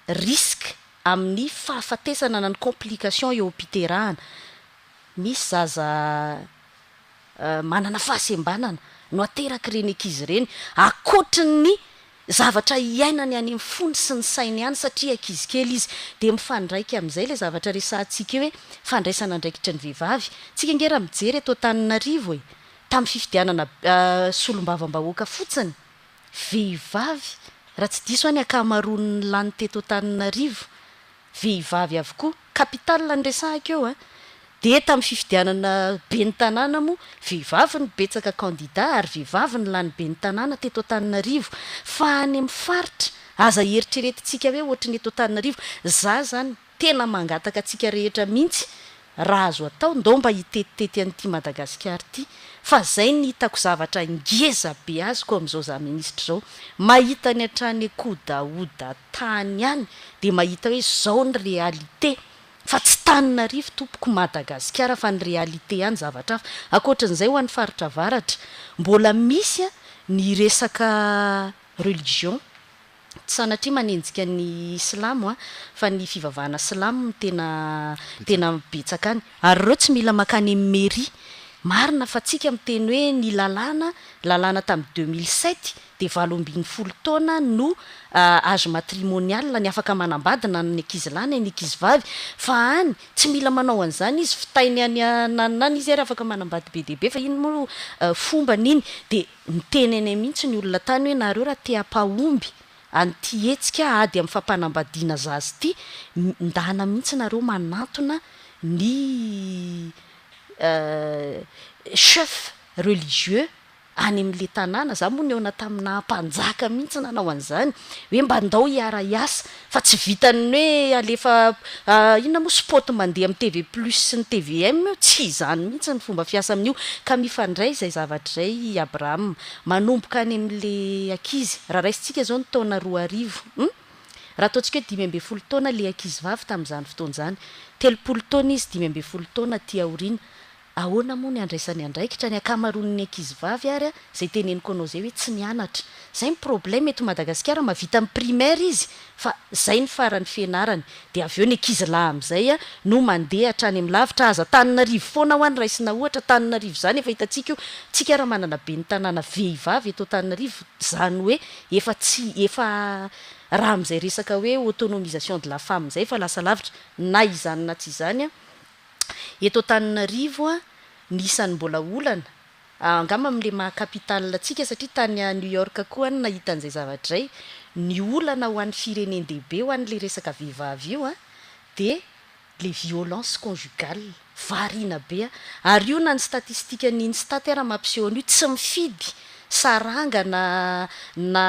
risque amin'ny fahafatesana na ny complication eo am-piterahana. Misy zaza manana fahasembanana no aterak'ireny ankizy ireny, ankoatry ny zavatra iainany any amin'ny fony sy ny sainy ihany satria ankizy kely izy. Dia mifandraika amin'izay ilay zavatra resahantsika eo hoe fandraisana andraikitry ny vehivavy. Tsika ange raha mijery eto Antananarivo e, tamin'ny fifidianana solombavambahoaka fotsiny, vehivavy, raha tsy diso aho ny ankamaroan'ny lany teto Antananarivo, vehivavy avokoa, capital no resahako eo a, dia tamin'ny fifidianana ben'ny tanàna moa, vehivavy no betsaka candidat ary vehivavy no lany ben'ny tanàna teto Antananarivo. Fa any amin'ny faritra, aza eritreretintsika hoe ohatry ny eto Antananarivo. Za zany tena mangataka antsika rehetra mihitsy raha azo atao, ndao mba hitetitety an'ity Madagasikara ity. Fa zay ny hitako zavatra ngeza be azoko amin'izao za minisitra izao. Mahita ny hatrany Kodahoda tany any dia mahita hoe zao ny réalité. Fa tsy Tananarivo tompoko Madagasikara fa ny réalité any zavatra hafa. Ankoatran'izay ho an'ny faritra avaratra, mbola misy ny resaka religion. Tsy sanatria manenjika ny silamo fa ny fivavahana silamo no tena tena betsaka any. Ary ireo tsy mila mankany amin'ny mairie. Marina fa tsika miteny hoe ny lalàna, lalàna tamin'ny 2007 dia 18 taona no âge matrimonial ny afaka manambady na ny ankizy lahy na ny ankizy vavy. Fa any tsy mila manao an'izany izy, fitainy any ananona any izy ary afaka manambady be dia be fa iny moa fombany iny. Dia niteny anay mihitsy ny olona tany hoe nareo raha te hampahomby an'ity hetsika ady amin'ny fampanambadiana zaza ity, ndana mihitsy nareo manantona ny chef religieux any amin'ilay tanàna. Za moa nihaona tamina mpanjaka mihitsy nanao an'izany hoe mba ndao hiara-hiasa fa tsy vitan'ny hoe alefa inona moa spot mandeha amin'ny TV plus sy ny TVM io, tsy izany mihitsy ny fomba fiasa amin'io. Ka mifandray izay zavatra izay i Abraham manomboka any amin'ilay ankizy. Raha raisintsika izao ny taona 2000, raha ataontsika hoe 15 taona ilay ankizy vavy tamin'izany fotoana izany, 30 taona izy 15 taona aty aoriana, ahoana moa ny andraisany andraikitra? Ny ankamaroan'ny ankizy vavy ary izay teneniko anao izay hoe tsy mianatra. Izay ny problème eto Madagasikara, mahavita ny primaire izy fa izay ny faran'ny fianarany. Dia avy eo ny ankizy lahy amin'izay no mandeha hatrany amin'ny lavitra. Aza Antananarivo foana hoa no raisina ohatra, Antananarivo izany efa hitantsika io, tsika raha manana ben'ny tanàna vehivavy eto Antananarivo, izany hoe efa tsy efa raha amin'izay resaka hoe autonomisation de la femme izay efa lasa lavitra na izany na tsy izany. Eto Antananarivo ny isan'ny mbola olana, angamba amin'ilay maha capitale antsika satria tany New York koa aho no nahita an'izay zavatra izay, ny olana ho an'ny firenen-dehibe ho an'ilay resaka vehivavy io dia ilay violence conjugale, variana be ary io na ny statistikan'ny INSTAT ara mampiseho an'io, tsy mifidy saranga na na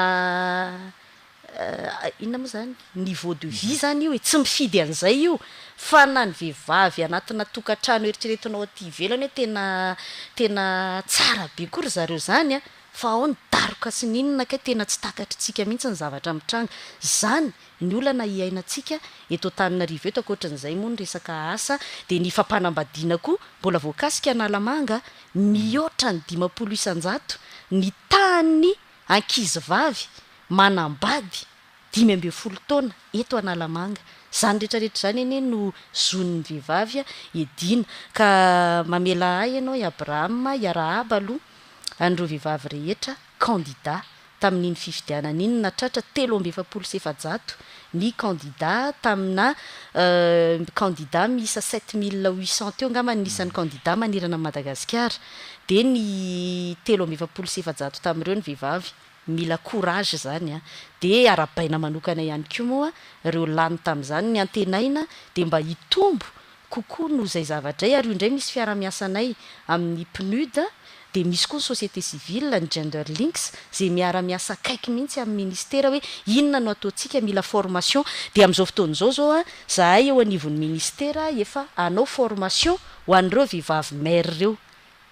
inona moa izany, niveau de vie izany io e, tsy mifidy an'izay io fa na ny vehivavy anatina tokantrano eritreretinao aty ivelany hoe tena tena tsara be koa ry zareo izany a, Fa ao ny daroka sy ny inona kay tena tsy takatritsika mihitsy ny zavatra mitranga. Izany ny olana iainantsika eto Antananarivo eto ankoatran'izay moa ny resaka asa dia ny fampanambadiana koa mbola voakasika Analamanga mihoatra ny 50% ny tahan'ny ankizivavy manambady 15 taona eto Analamanga. Izany rehetra rehetra izany anie no zon'ny vehivavy hiadiana. Ka mamela ahy ianao i Abraham hiarahaba aloha an'ireo vehivavy rehetra kandida tamin'iny fifidianana iny. Nahatratra 443 ny kandida tamina kandida miisa 7800 teo angamba ny isan'ny kandida manerana an'i Madagasikara. Dia ny 443 tamin'ireo ny vehivavy. Mila courage izany an! Dia arahabaina manokana ihany koa moa ireo lany tamin'izany, ny antenaina dia mba hitombo kokoa noho izay zavatra izay, ary io indray misy fiarahamiasanay amin'ny PNUD, dia misy koa ny société civile, ny Gender Links, izay miara-miasa akaiky mihitsy amin'ny ministera hoe inona no ataontsika, mila formation, dia amin'izao fotoana izao izao an, izahay eo anivon'ny ministera efa hanao formation ho an'ireo vehivavy maire ireo,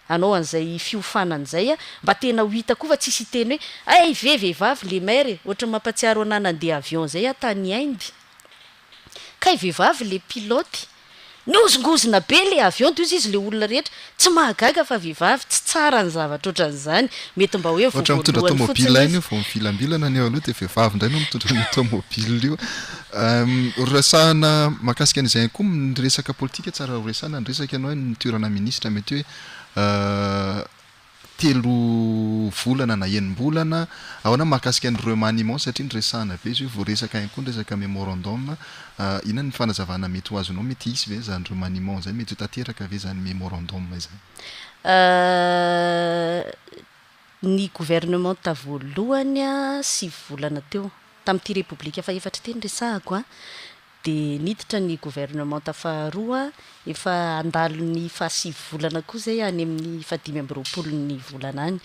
hanao an'izay fiofanana izay a, mba tena ho hita koa fa tsisy hiteny hoe hay ve vehivavy le maire e, ohatran'ny mampatsiaro anah nandeha avion izay aho tany Inde, kay vehivavy le pilote, nihozongozona be le avion de hozy izy le olona rehetra, tsy mahagaga fa vehivavy, tsy tsara ny zavatra ohatran'izany, mety mba hoe vao Ohatran'ny mitondra voalohany tomobile fotsiny ihany izy. io vao mivilambilana ny eo aloha dia vehivavy indray no mitondra an'io tomobile io. Horesahana mahakasika an'izay ihany koa ny resaka politika, tsara horesahana ny resaka ianao hoe ny toerana minisitra mety hoe telo volana na enim-bolana, ahoana mahakasika ny remaniement satria niresahana be izy io, voaresaka ihany koa ny resaka memorandum, inona ny fanazavana mety ho azonao, mety hisy ve izany remaniement izay, mety ho tanteraka ve izany memorandum izany? Ny governemanta voalohany sivy volana teo, tamin'ity Repoblika fahefatra ity no resahako an, dia niditra ny governemanta faharoa, efa handalo ny fahasivy volana koa izay any amin'ny fahadimy amby roapolon'ny volana any.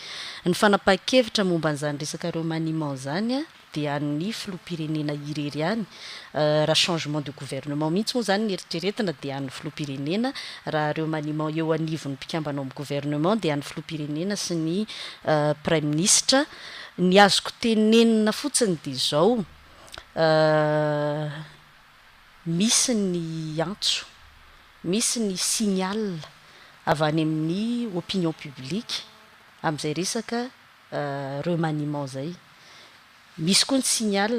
Ny fanapahan-kevitra momba an'izany resaka remaniement izany dia an'ny filoham-pirenena irery ihany, raha changement de gouvernement mihitsy moa izany ny eritreretina dia an'ny filoham-pirenena, raha remaniement eo anivon'ny mpikambana ao amin'ny gouvernement dia an'ny filoham-pirenena sy ny praiminisitra. Ny azoko tenenina fotsiny dia izao, misy ny antso, misy ny signal avy any amin'ny opinion publique amin'izay resaka remaniement izay. Misy koa ny signal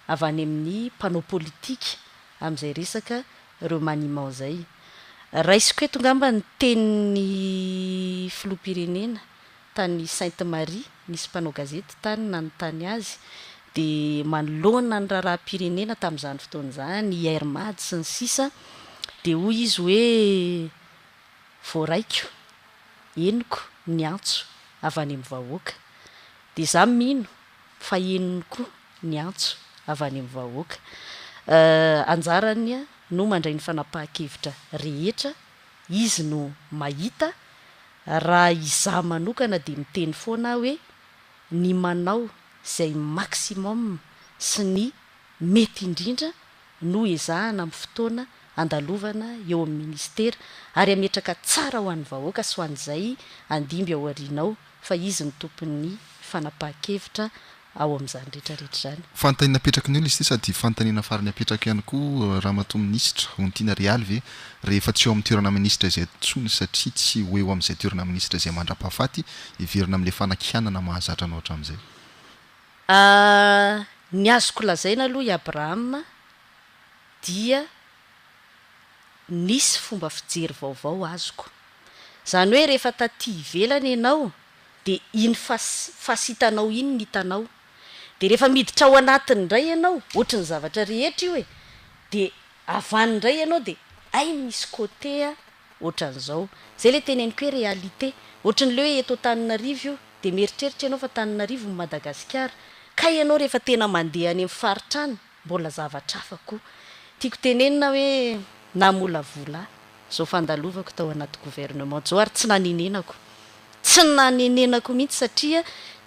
avy any amin'ny mpanao politika amin'izay resaka remaniement izay. Raisiko eto angamba ny tenin'ny filoham-pirenena tany Sainte Marie, nisy mpanao gazety tany nanontany azy, dia manoloana ny raharaham-pirenena tamin'izany fotoana izany, Air Mad sy ny sisa, dia hoy izy hoe voaraiko, henoko ny antso avy any amin'ny vahoaka. Dia izaho mino fa henony koa ny antso avy any amin'ny vahoaka. Anjarany no mandray ny fanapahan-kevitra rehetra, izy no mahita, raha izaho manokana dia miteny foana aho hoe ny manao izay maximum sy ny mety indrindra no ezahana amin'ny fotoana andalovana eo amin'ny ministera ary hametraka tsara ho an'ny vahoaka sy ho an'izay handimby ao aoriana ao fa izy no tompon'ny fanapahan-kevitra ao amin'izany rehetra rehetra izany. Fanontaniana apetraky ny olona izy ity sady fanontaniana farany apetrako ihany koa Ramatoa Minisitra, Ontiana Realy ve rehefa tsy eo amin'ny toerana minisitra izay intsony satria tsy ho eo amin'izay toerana minisitra izay mandra-pahafaty, hiverina amin'ilay fanakianana mahazatra anao hatramin'izay? Ny azoko lazaina aloha i Abrahama dia nisy fomba fijery vaovao azoko. Izany hoe rehefa taty ivelany ianao dia iny face face hitanao iny ny hitanao. Dia rehefa miditra ao anatiny indray ianao, ohatry ny zavatra rehetra io e, dia avy any indray ianao dia hay misy côté ohatran'izao. Izay ilay teneniko hoe réalité. Ohatry ny ilay hoe eto Antananarivo io, dia mieritreritra ianao fa Antananarivo no Madagasikara. Kay ianao rehefa tena mandeha any amin'ny faritra any, mbola zavatra hafa koa. Tiako tenenina hoe namolavola ahy izao fandalovako tao anaty gouvernement izao ary tsy nanenenako. Tsy nanenenako mihitsy satria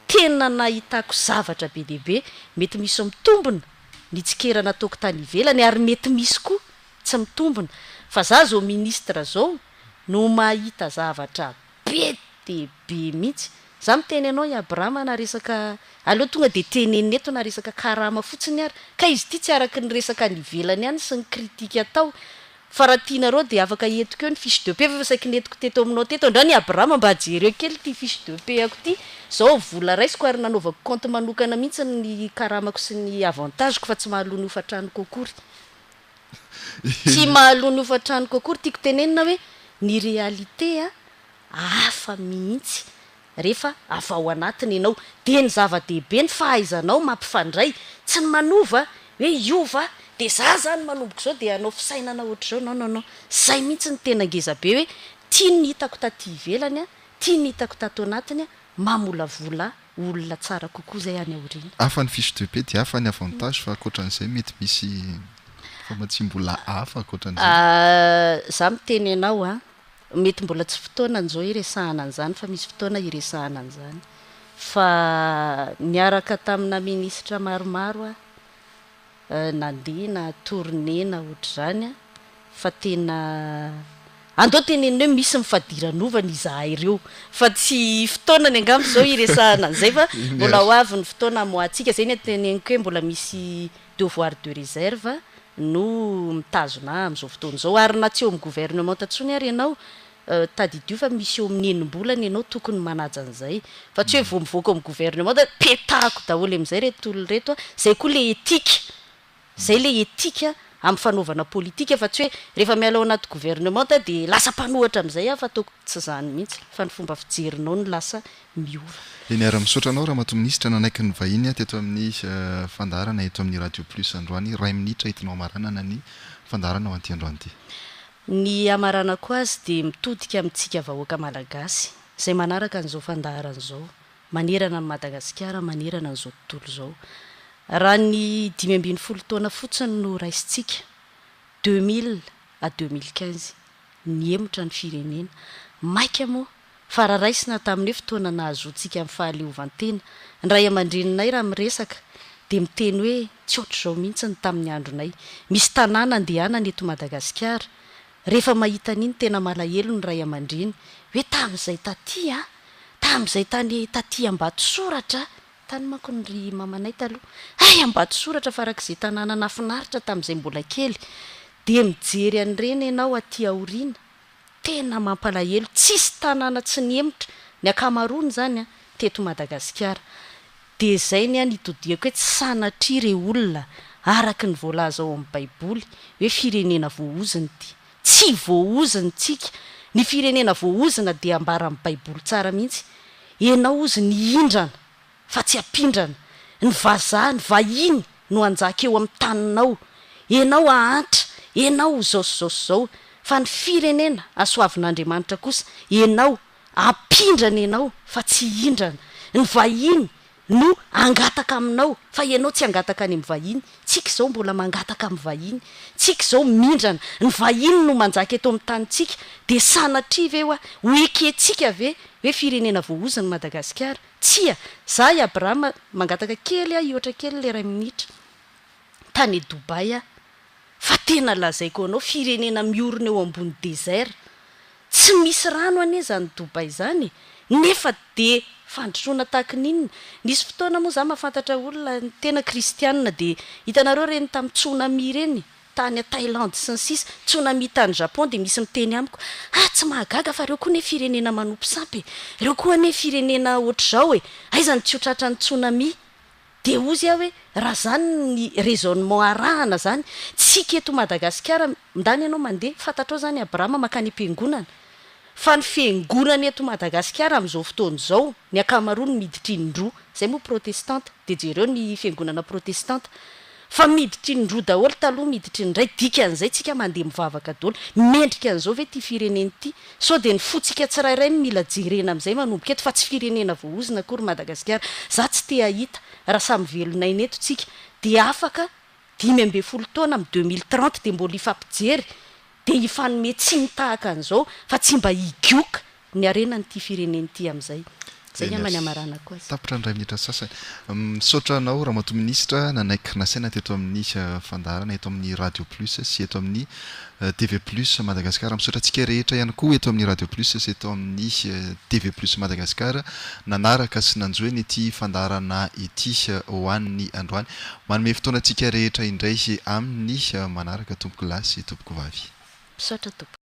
tena nahitako zavatra be dia be. Mety misy mitombina ny tsikera nataoko tany ivelany ary mety misy koa tsy mitombina. Fa za zao ministre zao no mahita zavatra be dia be mihitsy. Za miteny anao i Abrahama na resaka, aleo tonga dia tenenina eto na resaka karama fotsiny ary, ka izy ity tsy araky ny resaka any ivelany any sy ny critique atao, fa raha tianareo dia afaka entiko eo ny fiche de paie fa efa saiky nentiko teto aminao teto andrany i Abrahama mba jereo kely ity fiche de paie-ko ity, zao vola raisiko ary nanaovako compte manokana mihitsy ny karamako sy ny avantage-ko fa tsy mahaloa ny hofan-tranoko akory. Tsy mahaloa ny hofan-tranoko akory, tiako tenenina hoe ny réalité hafa mihitsy rehefa avy ao anatiny ianao. Dia ny zava-dehibe ny fahaizanao mampifandray, tsy ny manova hoe hiova dia za zany manomboka izao dia hanao fisainana ohatr'izao, non non non, zay mihitsy no tena ngeza be hoe ity ny hitako taty ivelany, ity ny hitako tato anatiny, mamolavola olona tsara kokoa zay any aoriana. Hafa ny fiche de paie dia hafa ny avantage fa ankoatran'izay mety misy famatsiam-bola hafa ankoatran'izay. Za miteny anao an, mety mbola tsy fotoanany izao hiresahana an'izany fa misy fotoana hiresahana an'izany. Fa niaraka tamina minisitra maromaro aho nandeha na tournée na ohatr'izany fa tena andao tenenina hoe misy ny fadiranovana izahay ireo fa tsy fotoanany angamba izao hiresahana an'izay fa mbola ho avy ny fotoana hamoahantsika, izay no teneniko hoe mbola misy devoir de réserve no mitazona ahy amin'izao fotoana izao ary na tsy eo amin'ny gouvernementa intsony ary ianao Tadidio fa misy eo amin'ny enim-bolana ianao tokony manaja an'izay fa tsy hoe vao mivoaka ao amin'ny gouvernement dia petahako daholo amin'izay ireto olona ireto a! Izay koa ilay éthique, izay ilay éthique amin'ny fanaovana politika fa tsy hoe rehefa miala ao anaty gouvernement dia lasa mpanohatra amin'izay aho fa ataoko tsy izany mihitsy fa ny fomba fijerinao no lasa miova. Eny ary, misaotra anao Ramatoa Minisitra nanaiky ny vahiny teto amin'ny fandaharana eto amin'ny Radio Plus androany. Iray minitra entinao hamaranana ny fandaharana ho an'ity androany ity. Ny hamaranako azy dia mitodika amintsika vahoaka Malagasy izay manaraka an'izao fandaharana izao manerana an'i Madagasikara, manerana an'izao tontolo izao. Raha ny 15 taona fotsiny no raisintsika, 2000 à 2015, nihemotra ny firenena. Maika moa fa raha raisina tamin'ny hoe fotoana nahazoantsika ny fahaleovantena, ny ray aman-dreninay raha miresaka dia miteny hoe tsy ohatr'izao mihitsy ny tamin'ny andronay. Misy tanàna andehanana eto Madagasikara, rehefa mahita an'iny tena malahelo ny ray aman-dreny hoe tamin'izay taty an! tamin'izay tany taty Ambatosoratra, tany manko ny ry mamanay taloha, hay Ambatosoratra farak'izay tanàna nahafinaritra tamin'izay mbola kely, dia mijery an'ireny ianao aty aoriana, Tena mampalahelo, tsisy tanàna tsy nihemotra, ny ankamaroany izany an, teto Madagasikara. Dia izay ny ahy nitodiako hoe tsy sanatria re olona, araka ny voalaza ao amin'ny baiboly, hoe firenena voaozona ity. Tsy voaozona tsika, ny firenena voaozona dia ambaran'ny baiboly tsara mihitsy, enao ozy nihindrana, fa tsy ampindrana. Ny vazaha, ny vahiny no hanjaka eo amin'ny taninao. Enao hahantra, enao ho zao sy zao sy zao. Fa ny firenena hasoavin'Andriamanitra kosa, enao, hampindrana enao fa tsy hihindrana. Ny vahiny no hangataka aminao fa enao tsy hangataka any amin'ny vahiny. Tsika izao mbola mangataka amin'ny vahiny. Tsika izao mindrana. Ny vahiny no manjaka eto amin'ny tanintsika. Dia sanatria ve hoa, ho ekentsika ve hoe firenena voaozona i Madagasikara? Tsia! Za i Abrahama mangataka kely aho hihoatra kely le ray minitra. Tany Dubaï aho. Fa tena lazaiko anao firenena miorina eo ambony desert. Tsy misy rano anie zany Dubaï zany e! Nefa de fandrosoana tahaky ny inona? Nisy fotoana moa za mahafantatra olona tena kristianina de hitanareo reny tamin'ny tsunami reny? tany Thaïlande sy ny sisa, tsunami tany Japon dia misy miteny amiko, ah tsy mahagaga fa reo koa anie firenena manompo sampy e, reo koa anie firenena ohatr'izao e, aiza no tsy ho tratran'ny tsunami? Dia hozy aho hoe raha zany ny raisonnement arahana zany, tsika eto Madagasikara, ndany ianao mandeha, fantatrao zany Abrahama mankany am-piangonana, fa ny fiangonana eto Madagasikara amin'izao fotoana izao, ny ankamaroany miditra indroa, zay moa protestanta, dia jereo ny fiangonana protestanta, fa miditra indroa daholo taloha miditra indray, dikan'izay tsika mandeha mivavaka daholo, mendrika an'izao ve ity firenena ity? Sao dia ny fotsika tsirairay no mila jerena amin'izay manomboka eto fa tsy firenena voaozona akory Madagasikara, za tsy te hahita raha samy velon'aina eto tsika dia afaka 15 taona amin'ny 2030 dia mbola hifampijery dia hifanome tsiny tahaka an'izao fa tsy mba higioka ny harenan'ity firenena ity amin'izay. Izay angamba ny hamaranako azy. Tapitra ny iray minitra sasany. Misaotra anao Ramatoa Minisitra nanaiky nasaina teto amin'ny fandaharana eto amin'ny Radio Plus sy eto amin'ny TV Plus Madagascar. Misaotra antsika rehetra ihany koa eto amin'ny Radio Plus sy eto amin'ny TV Plus Madagascar nanaraka sy nanjohy an'ity fandaharana ity ho an'ny androany. Manome fotoana antsika rehetra indray amin'ny manaraka tompokolahy sy tompokovavy. Misaotra tompoko.